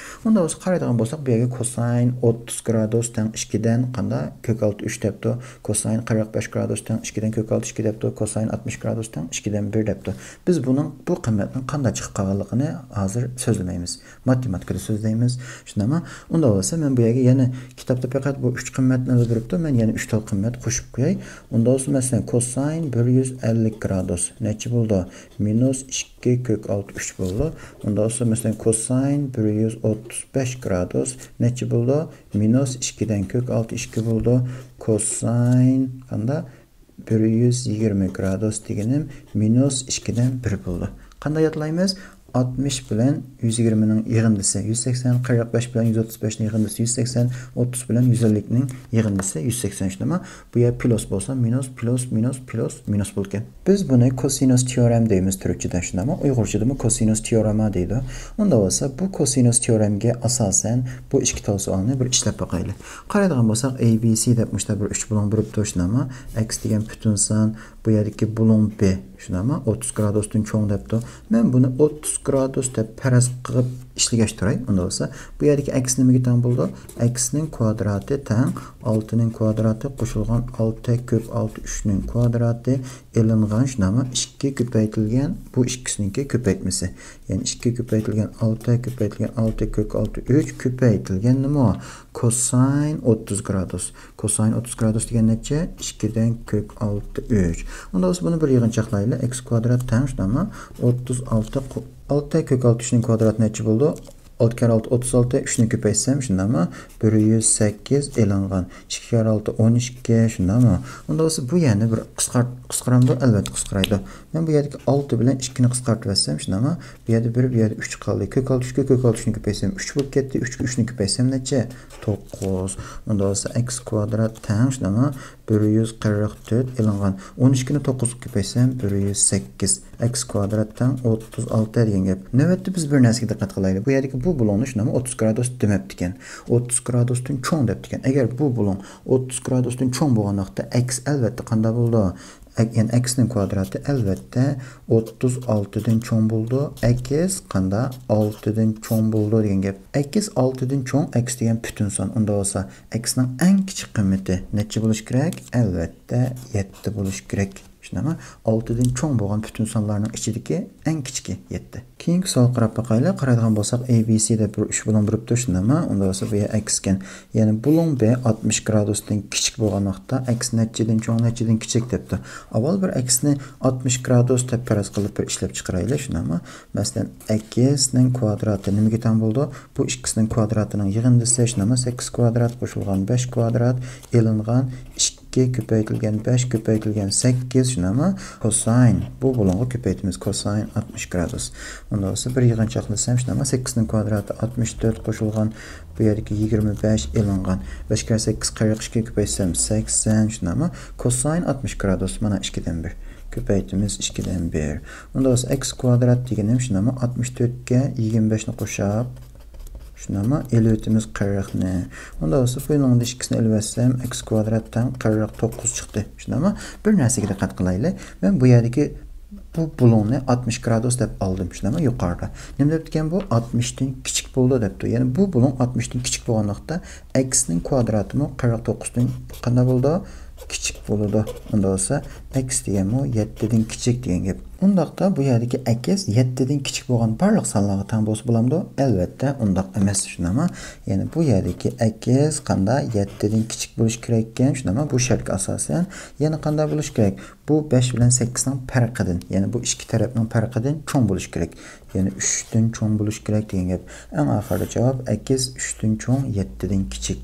ئۇنداق بولسا قارايدىغان بولساق، بۇ يەرگە كوساين ئوتتۇز گرادۇس تەڭ ئىككىدىن قاندا كۆك ئالتە ئۈچ دەپتۇ. كوساين قىرىق بەش گرادۇس تەڭ ئىككىدىن كۆك ئالتە ئىككى دەپتۇ. كوساين ئاتمىش گرادۇس تەڭ ئىككىدىن بىر دەپتۇ. بىز بۇنىڭ، بۇ قىممەتنىڭ قانداق چىقىپ قالغانلىقىنى ھازىر سۆزلىمەيمىز. ماتېماتىكىدا سۆزلەيمىز. شۇنداقمۇ؟ ئۇنداق بولسا مەن بۇ يەرگە يەنە، كىتابتا پەقەت بۇ ئۈچ قىممەتنى بېرىپتۇ. مەن يەنە ئۈچ تال قىممەت قوشۇپ قوياي. ئۇنداق بولسا مەسىلەن، كوساين بىر يۈز ئەللىك گرادۇس نەچچە بولىدۇ؟ مىنۇس ئىككى كۆك ئالتە ئۈچ بولىدۇ. ئۇنداق بولسا مەسىلەن، كوساين بىر يۈز ئوتتۇز بەش گرادۇس نەچچە بولىدۇ؟ مىنۇس ئىككىدىن كۆك ئالتە ئىككى بولىدۇ. كوساين قاندا بىر يۈز يىگىرمە گرادۇس دېگىنىم مىنۇس ئىككىدىن بىر بولىدۇ. قانداق يادلايمىز؟ ئاتمىش بىلەن يۈز يىگىرمىنىڭ يىغىندىسى يۈز سەكسەن، قىرىق بەش بىلەن يۈز ئوتتۇز بەشنىڭ يىغىندىسى يۈز سەكسەن، ئوتتۇز بىلەن يۈز ئەللىكنىڭ يىغىندىسى يۈز سەكسەن، شۇنداقمۇ؟ بۇ يەر پلۇس بولسا مىنۇس، پلۇس، مىنۇس، پلۇس، مىنۇس بولىدىكەن. بىز بۇنى كوسىنۇس تېئورېما دەيمىز تۈركچىدە، شۇنداقمۇ؟ ئۇيغۇرچىدىمۇ كوسىنۇس تېئورېما دەيدۇ. ئۇنداق بولسا بۇ كوسىنۇس تېئورېمىگە ئاساسەن بۇ ئىككى تال سوئالنى بىر ئىشلەپ باقايلى. قارايدىغان بولساق، ئەي بى سى دەپ مۇشۇنداق بىر ئۈچ بۇلۇڭ بېرىپتۇ، شۇنداقمۇ؟ ئەكس دېگەن پۈتۈن سان، بۇ يەردىكى بۇلۇڭ بى، شۇنداقمۇ؟ ئوتتۇز گرادۇستىن چوڭ دەپتۇ. مەن بۇنى ئوتتۇز گرادۇس دەپ پەرەز قىلىپ ئىشلىگەچ تۇراي. ئۇنداق بولسا، بۇ يەردىكى ئەكس نېمىگە تەڭ بولىدۇ؟ ئەكسنىڭ كۋادراتى تەڭ ئالتىنىڭ كۋادراتى قوشۇلغان ئالتە كۆك ئالتە ئۈچنىڭ كۋادراتى ئېلىنغان، شۇنداقمۇ؟ ئىككى كۆپەيتىلگەن بۇ ئىككىسىنىڭكى كۆپەيتمىسى. يەنى ئىككى كۆپەيتىلگەن ئالتە كۆپەيتىلگەن ئالتە كۆك ئالتە ئۈچ كۆپەيتىلگەن نېمە؟ كوساين ئوتتۇز گرادۇس. كوساين ئوتتۇز گرادۇس دېگەن نەچچە؟ ئىككىدىن كۆك ئالتە ئۈچ. ئۇنداق بولسا بۇنى بىر يىغىنچاقلايلى. ئىكس كۋادرات تەڭ شۇنداقمۇ؟ ئوتتۇز ئالتە قو-، ئالتە كۆك ئالتە ئۈچنىڭ كۋادراتى نەچچە بولىدۇ؟ ئالتە كەررە ئالتە ئوتتۇز ئالتە، ئۈچنى كۆپەيتسەم شۇنداقمۇ؟ بىر يۈز سەككىز ئېلىنغان. ئىككى كەررە ئالتە ئون ئىككى، شۇنداقمۇ؟ ئۇنداق بولسا بۇ يەرنى بىر قىسقارت-، قىسقىرامدۇ؟ ئەلۋەتتە قىسقىرايدۇ. مەن بۇ يەردىكى ئالتە بىلەن ئىككىنى قىسقارتىۋەتسەم شۇنداقمۇ؟ بۇ يەردە بىر، بۇ يەردە ئۈچ قالدى. كۆك ئالتە ئۈچكە كۆك ئالتە ئۈچنى كۆپەيتسەم ئۈچ بولۇپ كەتتى. ئۈچكە ئۈچنى كۆپەيتسەم نەچچە؟ توققۇز. ئۇنداق بولسا ئىكس كۋادرات تەڭ شۇنداقمۇ؟ بىر يۈز قىرىق تۆت ئېلىنغان. ئون ئىككىنى توققۇزغا كۆپەيتسەم بىر يۈز سەككىز. ئىكس كۋادرات تەڭ ئوتتۇز ئالتە دېگەن گەپ. نۆۋەتتە بىز بىر نەرسىگە دىققەت قىلايلى. بۇ يەردىكى بۇ بۇلۇڭنى شۇنداقمۇ ئوتتۇز گرادۇس دېمەپتىكەن. ئوتتۇز گرادۇستىن چوڭ دەپتىكەن. ئەگەر بۇ بۇلۇڭ ئوتتۇز گرادۇستىن چوڭ بولغان ۋاقىتتا ئەكس ئەلۋەتتە قانداق بولىدۇ؟ ئەك-، يەنى ئەكسنىڭ كۋادراتى ئەلۋەتتە ئوتتۇز ئالتىدىن چوڭ بولىدۇ. ئەكس قاندا؟ ئالتىدىن چوڭ بولىدۇ دېگەن گەپ. ئەكس ئالتىدىن چوڭ، ئەكس دېگەن پۈتۈن سان. ئۇنداق بولسا ئەكسنىڭ ئەڭ كىچىك قىممىتى نەچچە بولۇشى كېرەك؟ ئەلۋەتتە يەتتە بولۇشى كېرەك. شۇنداقمۇ؟ ئالتىدىن چوڭ بولغان پۈتۈن سانلارنىڭ ئىچىدىكى ئەڭ كىچىكى يەتتە. كېيىنكى سوئالغا قاراپ باقايلى. قارايدىغان بولساق، ئەي بى سى دەپ بىر ئۈچ بۇلۇڭ بېرىپتۇ، شۇنداقمۇ؟ ئۇنداق بولسا بۇ يەر ئەكس ئىكەن. يەنى بۇلۇڭ بى ئاتمىش گرادۇستىن كىچىك بولغان ۋاقىتتا ئەكس نەچچىدىن چوڭ، نەچچىدىن كىچىك دەپتۇ. ئاۋۋال بىر ئەكسنى ئاتمىش گرادۇس دەپ پەرەز قىلىپ بىر ئىشلەپ چىقىرايلى، شۇنداقمۇ؟ مەسىلەن، ئەكسنىڭ كۋادراتى نېمىگە تەڭ بولىدۇ؟ بۇ ئىككىسىنىڭ كۋادراتىنىڭ يىغىندىسى، شۇنداقمۇ؟ سەككىز كۋادرات قوشۇلغان بەش كۋادرات ئېلىنغان ئىككى كۆپەيتىلگەن بەش كۆپەيتىلگەن سەككىز، شۇنداقمۇ؟ كوساين، بۇ بۇلۇڭغا كۆپەيتىمىز، كوساين ئاتمىش گرادۇس. ئۇنداق بولسا بىر يىغىنچاقلىسام، شۇنداقمۇ؟ سەككىزنىڭ كۋادراتى ئاتمىش تۆت قوشۇلغان بۇ يەردىكى يىگىرمە بەش ئېلىنغان. بەش كەررە سەككىز قىرىق ئىككى كۆپەيتسەم سەكسەن، شۇنداقمۇ؟ كوساين ئاتمىش گرادۇس، مانا ئىككىدىن بىر. كۆپەيتىمىز ئىككىدىن بىر. ئۇنداق بولسا ئەكس كۋادرات دېگىنىم شۇنداقمۇ؟ ئاتمىش تۆتكە يىگىرمە بەشنى قوشاپ، شۇنداقمۇ؟ ئېلىۋېتىمىز قىرىقنى. ئۇنداق بولسا بۇنىڭدا ئىككىسىنى ئېلىۋەتسەم، ئەكس كۋادرات تەڭ قىرىق توققۇز چىقتى. شۇنداقمۇ؟ بىر نەرسىگە دىققەت قىلايلى. مەن بۇ يەردىكى بۇ بۇلۇڭنى ئاتمىش گرادۇس دەپ ئالدىم. شۇنداقمۇ؟ يۇقىرىدا. نېمە دەپتىكەن بۇ؟ ئاتمىشتىن كىچىك بولىدۇ دەپتۇ. يەنى بۇ بۇلۇڭ ئاتمىشتىن كىچىك بولغان ۋاقىتتا ئەكسنىڭ كۋادراتىمۇ قىرىق توققۇزدىن قانداق بولىدۇ؟ كىچىك بولىدۇ. ئۇنداق بولسا ئەكس دېگەنمۇ يەتتىدىن كىچىك دېگەن گەپ. ئۇنداقتا بۇ يەردىكى ئەكس يەتتىدىن كىچىك بولغان بارلىق سانلارغا تەڭ بولسا بولامدۇ؟ ئەلۋەتتە ئۇنداق ئەمەس، شۇنداقمۇ؟ يەنى بۇ يەردىكى ئەكس قاندا؟ يەتتىدىن كىچىك بولۇشى كېرەككەن، شۇنداقمۇ؟ بۇ شەرتكە ئاساسەن يەنە قانداق بولۇشى كېرەك؟ بۇ بەش بىلەن سەككىزنىڭ پەرقىدىن، يەنى بۇ ئىككى تەرەپنىڭ پەرقىدىن چوڭ بولۇشى كېرەك. يەنى ئۈچتىن چوڭ بولۇشى كېرەك دېگەن گەپ. ئەڭ ئاخىرىدا جاۋاب ئەكس ئۈچتىن چوڭ، يەتتىدىن كىچىك.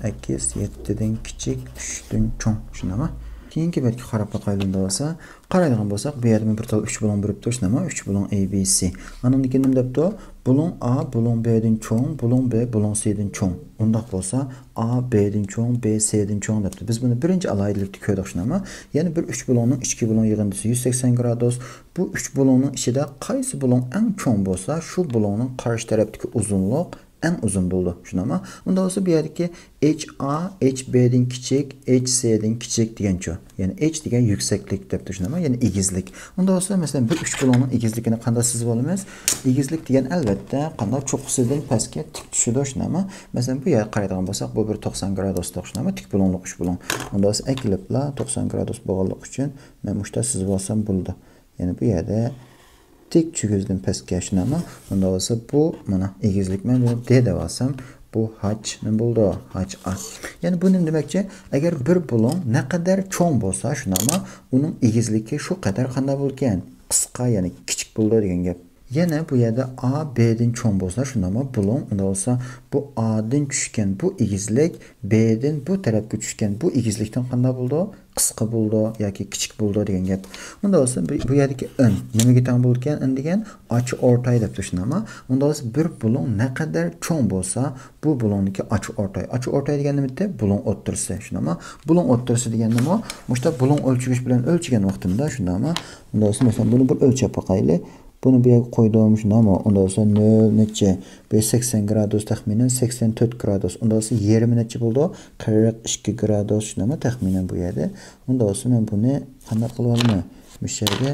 ئەكس يەتتىدىن كىچىك، ئۈچتىن چوڭ. شۇنداقمۇ؟ كېيىنكى بەتكە قاراپ باقايلى ئەمدى بولسا. قارايدىغان بولساق، بۇ يەردە بىر تال ئۈچ بۇلۇڭ بېرىپتۇ، شۇنداقمۇ؟ ئۈچ بۇلۇڭ ئەي بى سى. ئانىڭدىن كېيىن نېمە دەپتۇ؟ بۇلۇڭ ئا بۇلۇڭ بىدىن چوڭ، بۇلۇڭ بى بۇلۇڭ سىدىن چوڭ. ئۇنداق بولسا، ئا بىدىن چوڭ، بى سىدىن چوڭ دەپتۇ. بىز بۇنى بىرىنچى ئالاھىدىلىكتە كۆردۇق، شۇنداقمۇ؟ يەنى بىر ئۈچ بۇلۇڭنىڭ ئىچكى بۇلۇڭ يىغىندىسى يۈز سەكسەن گرادۇس. بۇ ئۈچ بۇلۇڭنىڭ ئىچىدە قايسى بۇلۇڭ ئەڭ چوڭ بولسا، شۇ بۇلۇڭنىڭ قارشى تەرەپتىكى ئۇزۇنلۇق ئەڭ ئۇزۇن بولىدۇ. شۇنداقمۇ؟ ئۇنداق بولسا بۇ يەردىكى H A، H B دىن كىچىك، H C دىن كىچىك دېگەنچۇ؟ يەنى H دېگەن يۈكسەكلىك دەپتۇ، شۇنداقمۇ؟ يەنى ئېگىزلىك. ئۇنداق بولسا، مەسىلەن، بىر ئۈچ بۇلۇڭنىڭ ئېگىزلىكىنى قانداق سىزىپ بولىمىز؟ ئېگىزلىك دېگەن، ئەلۋەتتە، قانداق، چوققىسىدىن پەسكە تىك چۈشىدۇ، شۇنداقمۇ؟ مەسىلەن، بۇ يەرگە قارايدىغان بولساق، بۇ بىر توقسان گرادۇسلۇق، شۇنداقمۇ؟ تىك بۇلۇڭلۇق ئۈچ بۇلۇڭ. ئۇنداق بولسا، ئەكېلىپلا توقسان گرادۇس بولغانلىقى ئۈچۈن مەن مۇشۇنداق سىزىپ ئالسام بولىدۇ. يەنى بۇ يەردە تىك چۈگۈزدىن پەسكە، شۇنداقمۇ؟ ئۇنداق بولسا بۇ مانا ئېگىزلىك، مەن بۇنى D دەپ ئالسام، بۇ H نېمە بولىدۇ؟ H A. يەنى بۇ نېمە دېمەكچى؟ ئەگەر بىر بۇلۇڭ نەقەدەر چوڭ بولسا، شۇنداقمۇ؟ ئۇنىڭ ئېگىزلىكى شۇ قەدەر قانداق بولىدىكەن؟ قىسقا، يەنى كىچىك بولىدۇ دېگەن گەپ. يەنە بۇ يەردە A B دىن چوڭ بولسا، شۇنداقمۇ؟ بۇلۇڭ، ئۇنداق بولسا بۇ A دىن چۈشكەن بۇ ئېگىزلىك B دىن بۇ تەرەپكە چۈشكەن بۇ ئېگىزلىكتىن قانداق بولىدۇ؟ قىسقا بولىدۇ ياكى كىچىك بولىدۇ دېگەن گەپ. ئۇنداق بولسا بۇ، بۇ يەردىكى N نېمىگە تەڭ بولىدىكەن؟ N دېگەن ئاچى ئورتاي دەپتۇ، شۇنداقمۇ؟ ئۇنداق بولسا بىر بۇلۇڭ نەقەدەر چوڭ بولسا، بۇ بۇلۇڭنىڭكى ئاچى ئورتاي. ئاچى ئورتاي دېگەن نېمە؟ بۇلۇڭ ئوتتۇرىسى، شۇنداقمۇ؟ بۇلۇڭ ئوتتۇرىسى دېگەن نېمە؟ مۇشۇنداق بۇلۇڭ ئۆلچىگۈچ بىلەن ئۆلچىگەن ۋاقتىمدا، شۇنداقمۇ؟ ئۇنداق بولسا، مەسىلەن، بۇنى بىر ئۆلچەپ باقايلى. بۇنى بۇ يەرگە قويدۇم، شۇنداقمۇ؟ ئۇنداق بولسا نۆل نەچچە؟ بۇ سەكسەن گرادۇس، تەخمىنەن سەكسەن تۆت گرادۇس. ئۇنداق بولسا يېرىمى نەچچە بولىدۇ؟ قىرىق ئىككى گرادۇس، شۇنداقمۇ؟ تەخمىنەن بۇ يەردە. ئۇنداق بولسا مەن بۇنى قانداق قىلىپ ئالىمەن؟ مۇشۇ يەرگە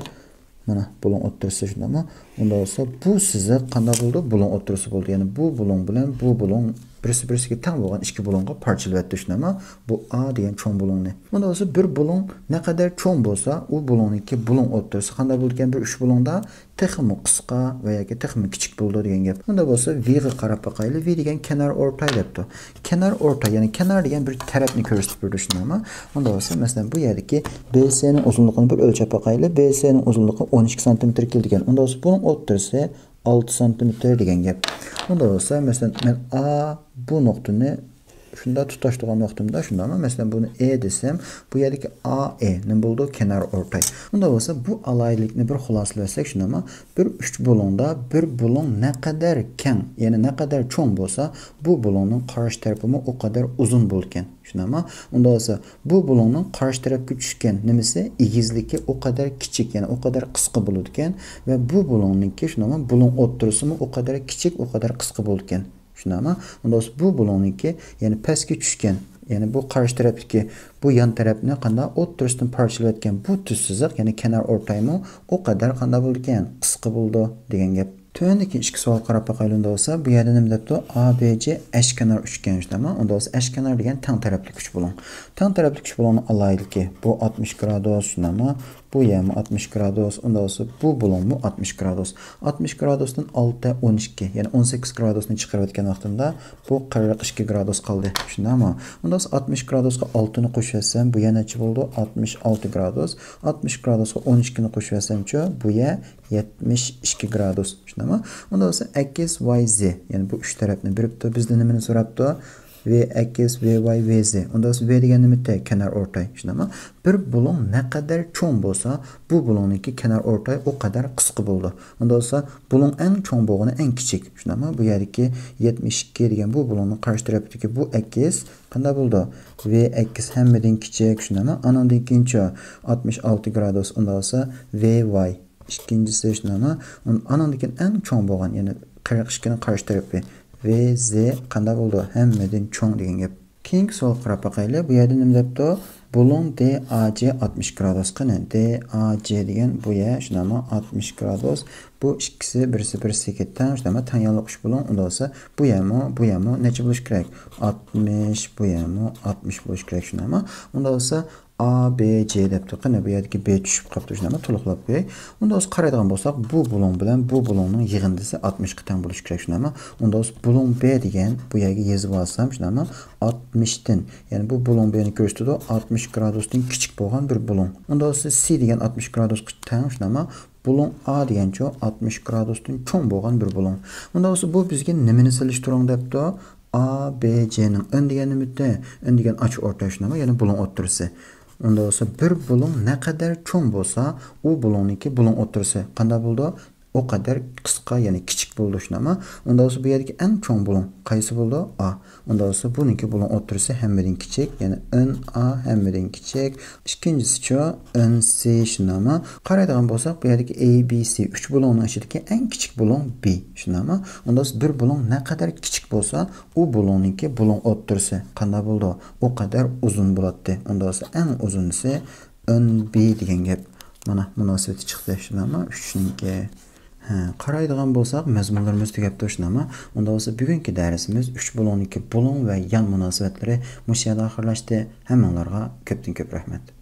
مانا بۇلۇڭ ئوتتۇرىسى، شۇنداقمۇ؟ ئۇنداق بولسا بۇ سىزىق قانداق بولىدۇ؟ بۇلۇڭ ئوتتۇرىسى بولىدۇ. يەنى بۇ بۇلۇڭ بىلەن بۇ بۇلۇڭ بىرسى-بىرسىگە تەڭ بولغان ئىككى بۇلۇڭغا پارچىلىۋەتتى، شۇنداقمۇ؟ بۇ A دېگەن چوڭ بۇلۇڭنى. ئۇنداق بولسا بىر بۇلۇڭ نەقەدەر چوڭ بولسا، ئۇ بۇلۇڭنىڭكى بۇلۇڭ ئوتتۇرىسى قانداق بولىدىكەن؟ بىر ئۈچ بۇلۇڭدا تېخىمۇ قىسقا ۋە ياكى تېخىمۇ كىچىك بولىدۇ دېگەن گەپ. ئۇنداق بولسا V غا قاراپ باقايلى. V دېگەن كەنار ئورتاي دەپتۇ. كەنار ئورتاي، يەنى كەنار دېگەن بىر تەرەپنى كۆرسىتىپ بېرىدۇ، شۇنداقمۇ؟ ئۇنداق بولسا، مەسىلەن، بۇ يەردىكى B C نىڭ ئۇزۇنلۇقىنى بىر ئۆلچەپ باقايلى. B C نىڭ ئۇزۇنلۇقى ئون ئىككى سانتىمېتىر كېلىدىكەن. ئۇنداق بولسا بۇنىڭ ئوتتۇرىسى ئالتە سانتىمېتىر دېگەن گەپ. ئۇنداق بولسا، مەسىلەن، مەن A بۇ نۇقتىنى شۇنداق تۇتاشتۇرغان ۋاقتىمدا، شۇنداقمۇ؟ مەسىلەن، بۇنى E دېسەم، بۇ يەردىكى A E نېمە بولىدۇ؟ كەنار ئورتاي. ئۇنداق بولسا، بۇ ئالاھىدىلىكنى بىر خۇلاسىلىۋەتسەك، شۇنداقمۇ؟ بىر ئۈچ بۇلۇڭدا بىر بۇلۇڭ نەقەدەر كەڭ، يەنى نەقەدەر چوڭ بولسا، بۇ بۇلۇڭنىڭ قارشى تەرىپىمۇ ئۇ قەدەر ئۇزۇن بولىدىكەن. شۇنداقمۇ؟ ئۇنداق بولسا، بۇ بۇلۇڭنىڭ قارشى تەرەپكە چۈشكەن نېمىسى، ئېگىزلىكى ئۇ قەدەر كىچىك، يەنى ئۇ قەدەر قىسقا بولىدىكەن ۋە بۇ بۇلۇڭنىڭكى، شۇنداقمۇ، بۇلۇڭ ئوتتۇرىسىمۇ ئۇ قەدەر كىچىك، ئۇ قەدەر قىسقا بولىدىكەن. شۇنداقمۇ؟ ئۇنداق بولسا بۇ بۇلۇڭنىڭكى، يەنى پەسكە چۈشكەن، يەنى بۇ قارشى تەرەپتىكى بۇ يان تەرەپنى قانداق ئوتتۇرىسىدىن پارچىلىۋەتكەن بۇ تۈز سىزىق، يەنى كەنار ئورتايمۇ ئۇ قەدەر قانداق بولىدىكەن؟ قىسقا بولىدۇ دېگەن گەپ. تۆۋەندىكى ئىككى سوئالغا قاراپ باقايلى، ئۇنداق بولسا. بۇ يەردە نېمە دەپتۇ؟ A B C ئەشكەنار ئۈچكەن، شۇنداقمۇ؟ ئۇنداق بولسا ئەشكەنار دېگەن تەڭ تەرەپلىك ئۈچ بۇلۇڭ. تەڭ تەرەپلىك ئۈچ بۇلۇڭنىڭ ئالاھىدىلىكى، بۇ ئاتمىش گرادۇس، شۇنداقمۇ؟ بۇ يەرمۇ ئاتمىش گرادۇس، ئۇنداق بولسا بۇ بۇلۇڭمۇ ئاتمىش گرادۇس. ئاتمىش گرادۇستىن ئالتە، ئون ئىككى، يەنى ئون سەككىز گرادۇسنى چىقىرىۋەتكەن ۋاقتىمدا بۇ قىرىق ئىككى گرادۇس قالدى. شۇنداقمۇ؟ ئۇنداق بولسا ئاتمىش گرادۇسقا ئالتىنى قوشۇۋەتسەم، بۇ يەر نەچچە بولىدۇ؟ ئاتمىش ئالتە گرادۇس. ئاتمىش گرادۇسقا ئون ئىككىنى قوشۇۋەتسەمچۇ، بۇ يەر يەتمىش ئىككى گرادۇس. شۇنداقمۇ؟ ئۇنداق بولسا X Y Z، يەنى بۇ ئۈچ تەرەپنى بېرىپتۇ. بىزدىن نېمىنى سوراپتۇ؟ V X، V Y، V Z. ئۇنداق بولسا V دېگەن نېمە؟ كەنار ئورتاي. شۇنداقمۇ؟ بىر بۇلۇڭ نەقەدەر چوڭ بولسا، بۇ بۇلۇڭنىڭكى كەنار ئورتاي ئۇ قەدەر قىسقا بولىدۇ. ئۇنداق بولسا بۇلۇڭ ئەڭ چوڭ بولغىنى ئەڭ كىچىك. شۇنداقمۇ؟ بۇ يەردىكى يەتمىش ئىككى دېگەن بۇ بۇلۇڭنىڭ قارشى تەرىپىدىكى بۇ X قانداق بولىدۇ؟ V X ھەممىدىن كىچىك، شۇنداقمۇ؟ ئانىڭدىن كېيىنچۇ؟ ئاتمىش ئالتە گرادۇس، ئۇنداق بولسا V Y. ئىككىنچىسى، شۇنداقمۇ؟ ئۇن-، ئانىڭدىن كېيىن ئەڭ چوڭ بولغان، يەنى قىرىق ئىككىنىڭ قارشى تەرىپى، V Z قانداق بولىدۇ؟ ھەممىدىن چوڭ دېگەن گەپ. كېيىنكى سوئالغا قاراپ باقايلى. بۇ يەردە نېمە دەپتۇ؟ بۇلۇڭ D A C ئاتمىش گرادۇس. قېنى، D A C دېگەن بۇ يەر، شۇنداقمۇ؟ ئاتمىش گرادۇس. بۇ ئىككىسى بىرسى بىرسىگە تەڭ، شۇنداقمۇ؟ تەڭ يانلىق ئۈچ بۇلۇڭ. ئۇنداق بولسا بۇ يەرمۇ، بۇ يەرمۇ نەچچە بولۇشى كېرەك؟ ئاتمىش، بۇ يەرمۇ ئاتمىش بولۇشى كېرەك، شۇنداقمۇ؟ ئۇنداق بولسا A B C دەپتۇ. قېنى، بۇ يەردىكى B چۈشۈپ قاپتۇ، شۇنداقمۇ؟ تولۇقلاپ قوياي. ئۇنداق بولسا قارايدىغان بولساق، بۇ بۇلۇڭ بىلەن بۇ بۇلۇڭنىڭ يىغىندىسى ئاتمىشقا تەڭ بولۇشى كېرەك، شۇنداقمۇ؟ ئۇنداق بولسا بۇلۇڭ B دېگەن بۇ يەرگە يېزىپ ئالسام، شۇنداقمۇ؟ ئاتمىشتىن، يەنى بۇ بۇلۇڭ B نى كۆرسىتىدۇ، ئاتمىش گرادۇستىن كىچىك بولغان بىر بۇلۇڭ. ئۇنداق بولسا C دېگەن ئاتمىش گرادۇسقا تەڭ، شۇنداقمۇ؟ بۇلۇڭ A دېگەنچۇ؟ ئاتمىش گرادۇستىن چوڭ بولغان بىر بۇلۇڭ. ئۇنداق بولسا بۇ بىزگە نېمىنى سېلىشتۇرۇڭ دەپتۇ؟ A B C نىڭ، N دېگەن نېمە؟ N دېگەن ئاچى ئورتاي، شۇنداقمۇ؟ يەنى بۇلۇڭ ئوتتۇرىسى. ئۇنداق بولسا بىر بۇلۇڭ نەقەدەر چوڭ بولسا، ئۇ بۇلۇڭنىڭكى بۇلۇڭ ئوتتۇرىسى قانداق بولىدۇ؟ ئۇ قەدەر قىسقا، يەنى كىچىك بولىدۇ، شۇنداقمۇ؟ ئۇنداق بولسا بۇ يەردىكى ئەڭ چوڭ بۇلۇڭ قايسى بولىدۇ؟ ئا. ئۇنداق بولسا بۇنىڭكى بۇلۇڭ ئوتتۇرىسى ھەممىدىن كىچىك، يەنى ئون ئا ھەممىدىن كىچىك. ئىككىنچىسىچۇ؟ ئون سى، شۇنداقمۇ؟ قارايدىغان بولساق بۇ يەردىكى ئەي بى سى ئۈچ بۇلۇڭنىڭ ئىچىدىكى ئەڭ كىچىك بۇلۇڭ بى، شۇنداقمۇ؟ ئۇنداق بولسا بىر بۇلۇڭ نەقەدەر كىچىك بولسا، ئۇ بۇلۇڭنىڭكى بۇلۇڭ ئوتتۇرىسى قانداق بولىدۇ؟ ئۇ قەدەر ئۇزۇن بولاتتى. ئۇنداق بولسا ئەڭ ئۇزۇنىسى ئون بى دېگەن گەپ. مانا مۇناسىۋىتى چىقتى، شۇنداقمۇ؟ ئۈچنىڭكى. ھە، قارايدىغان بولساق مەزمۇنلىرىمىز تۈگەپتۇ، شۇنداقمۇ؟ ئۇنداق بولسا بۈگۈنكى دەرسىمىز ئۈچ بۇلۇڭنىڭكى بۇلۇڭ ۋە يان مۇناسىۋەتلىرى مۇشۇ يەردە ئاخىرلاشتى. ھەممىڭلارغا كۆپتىن كۆپ رەھمەت.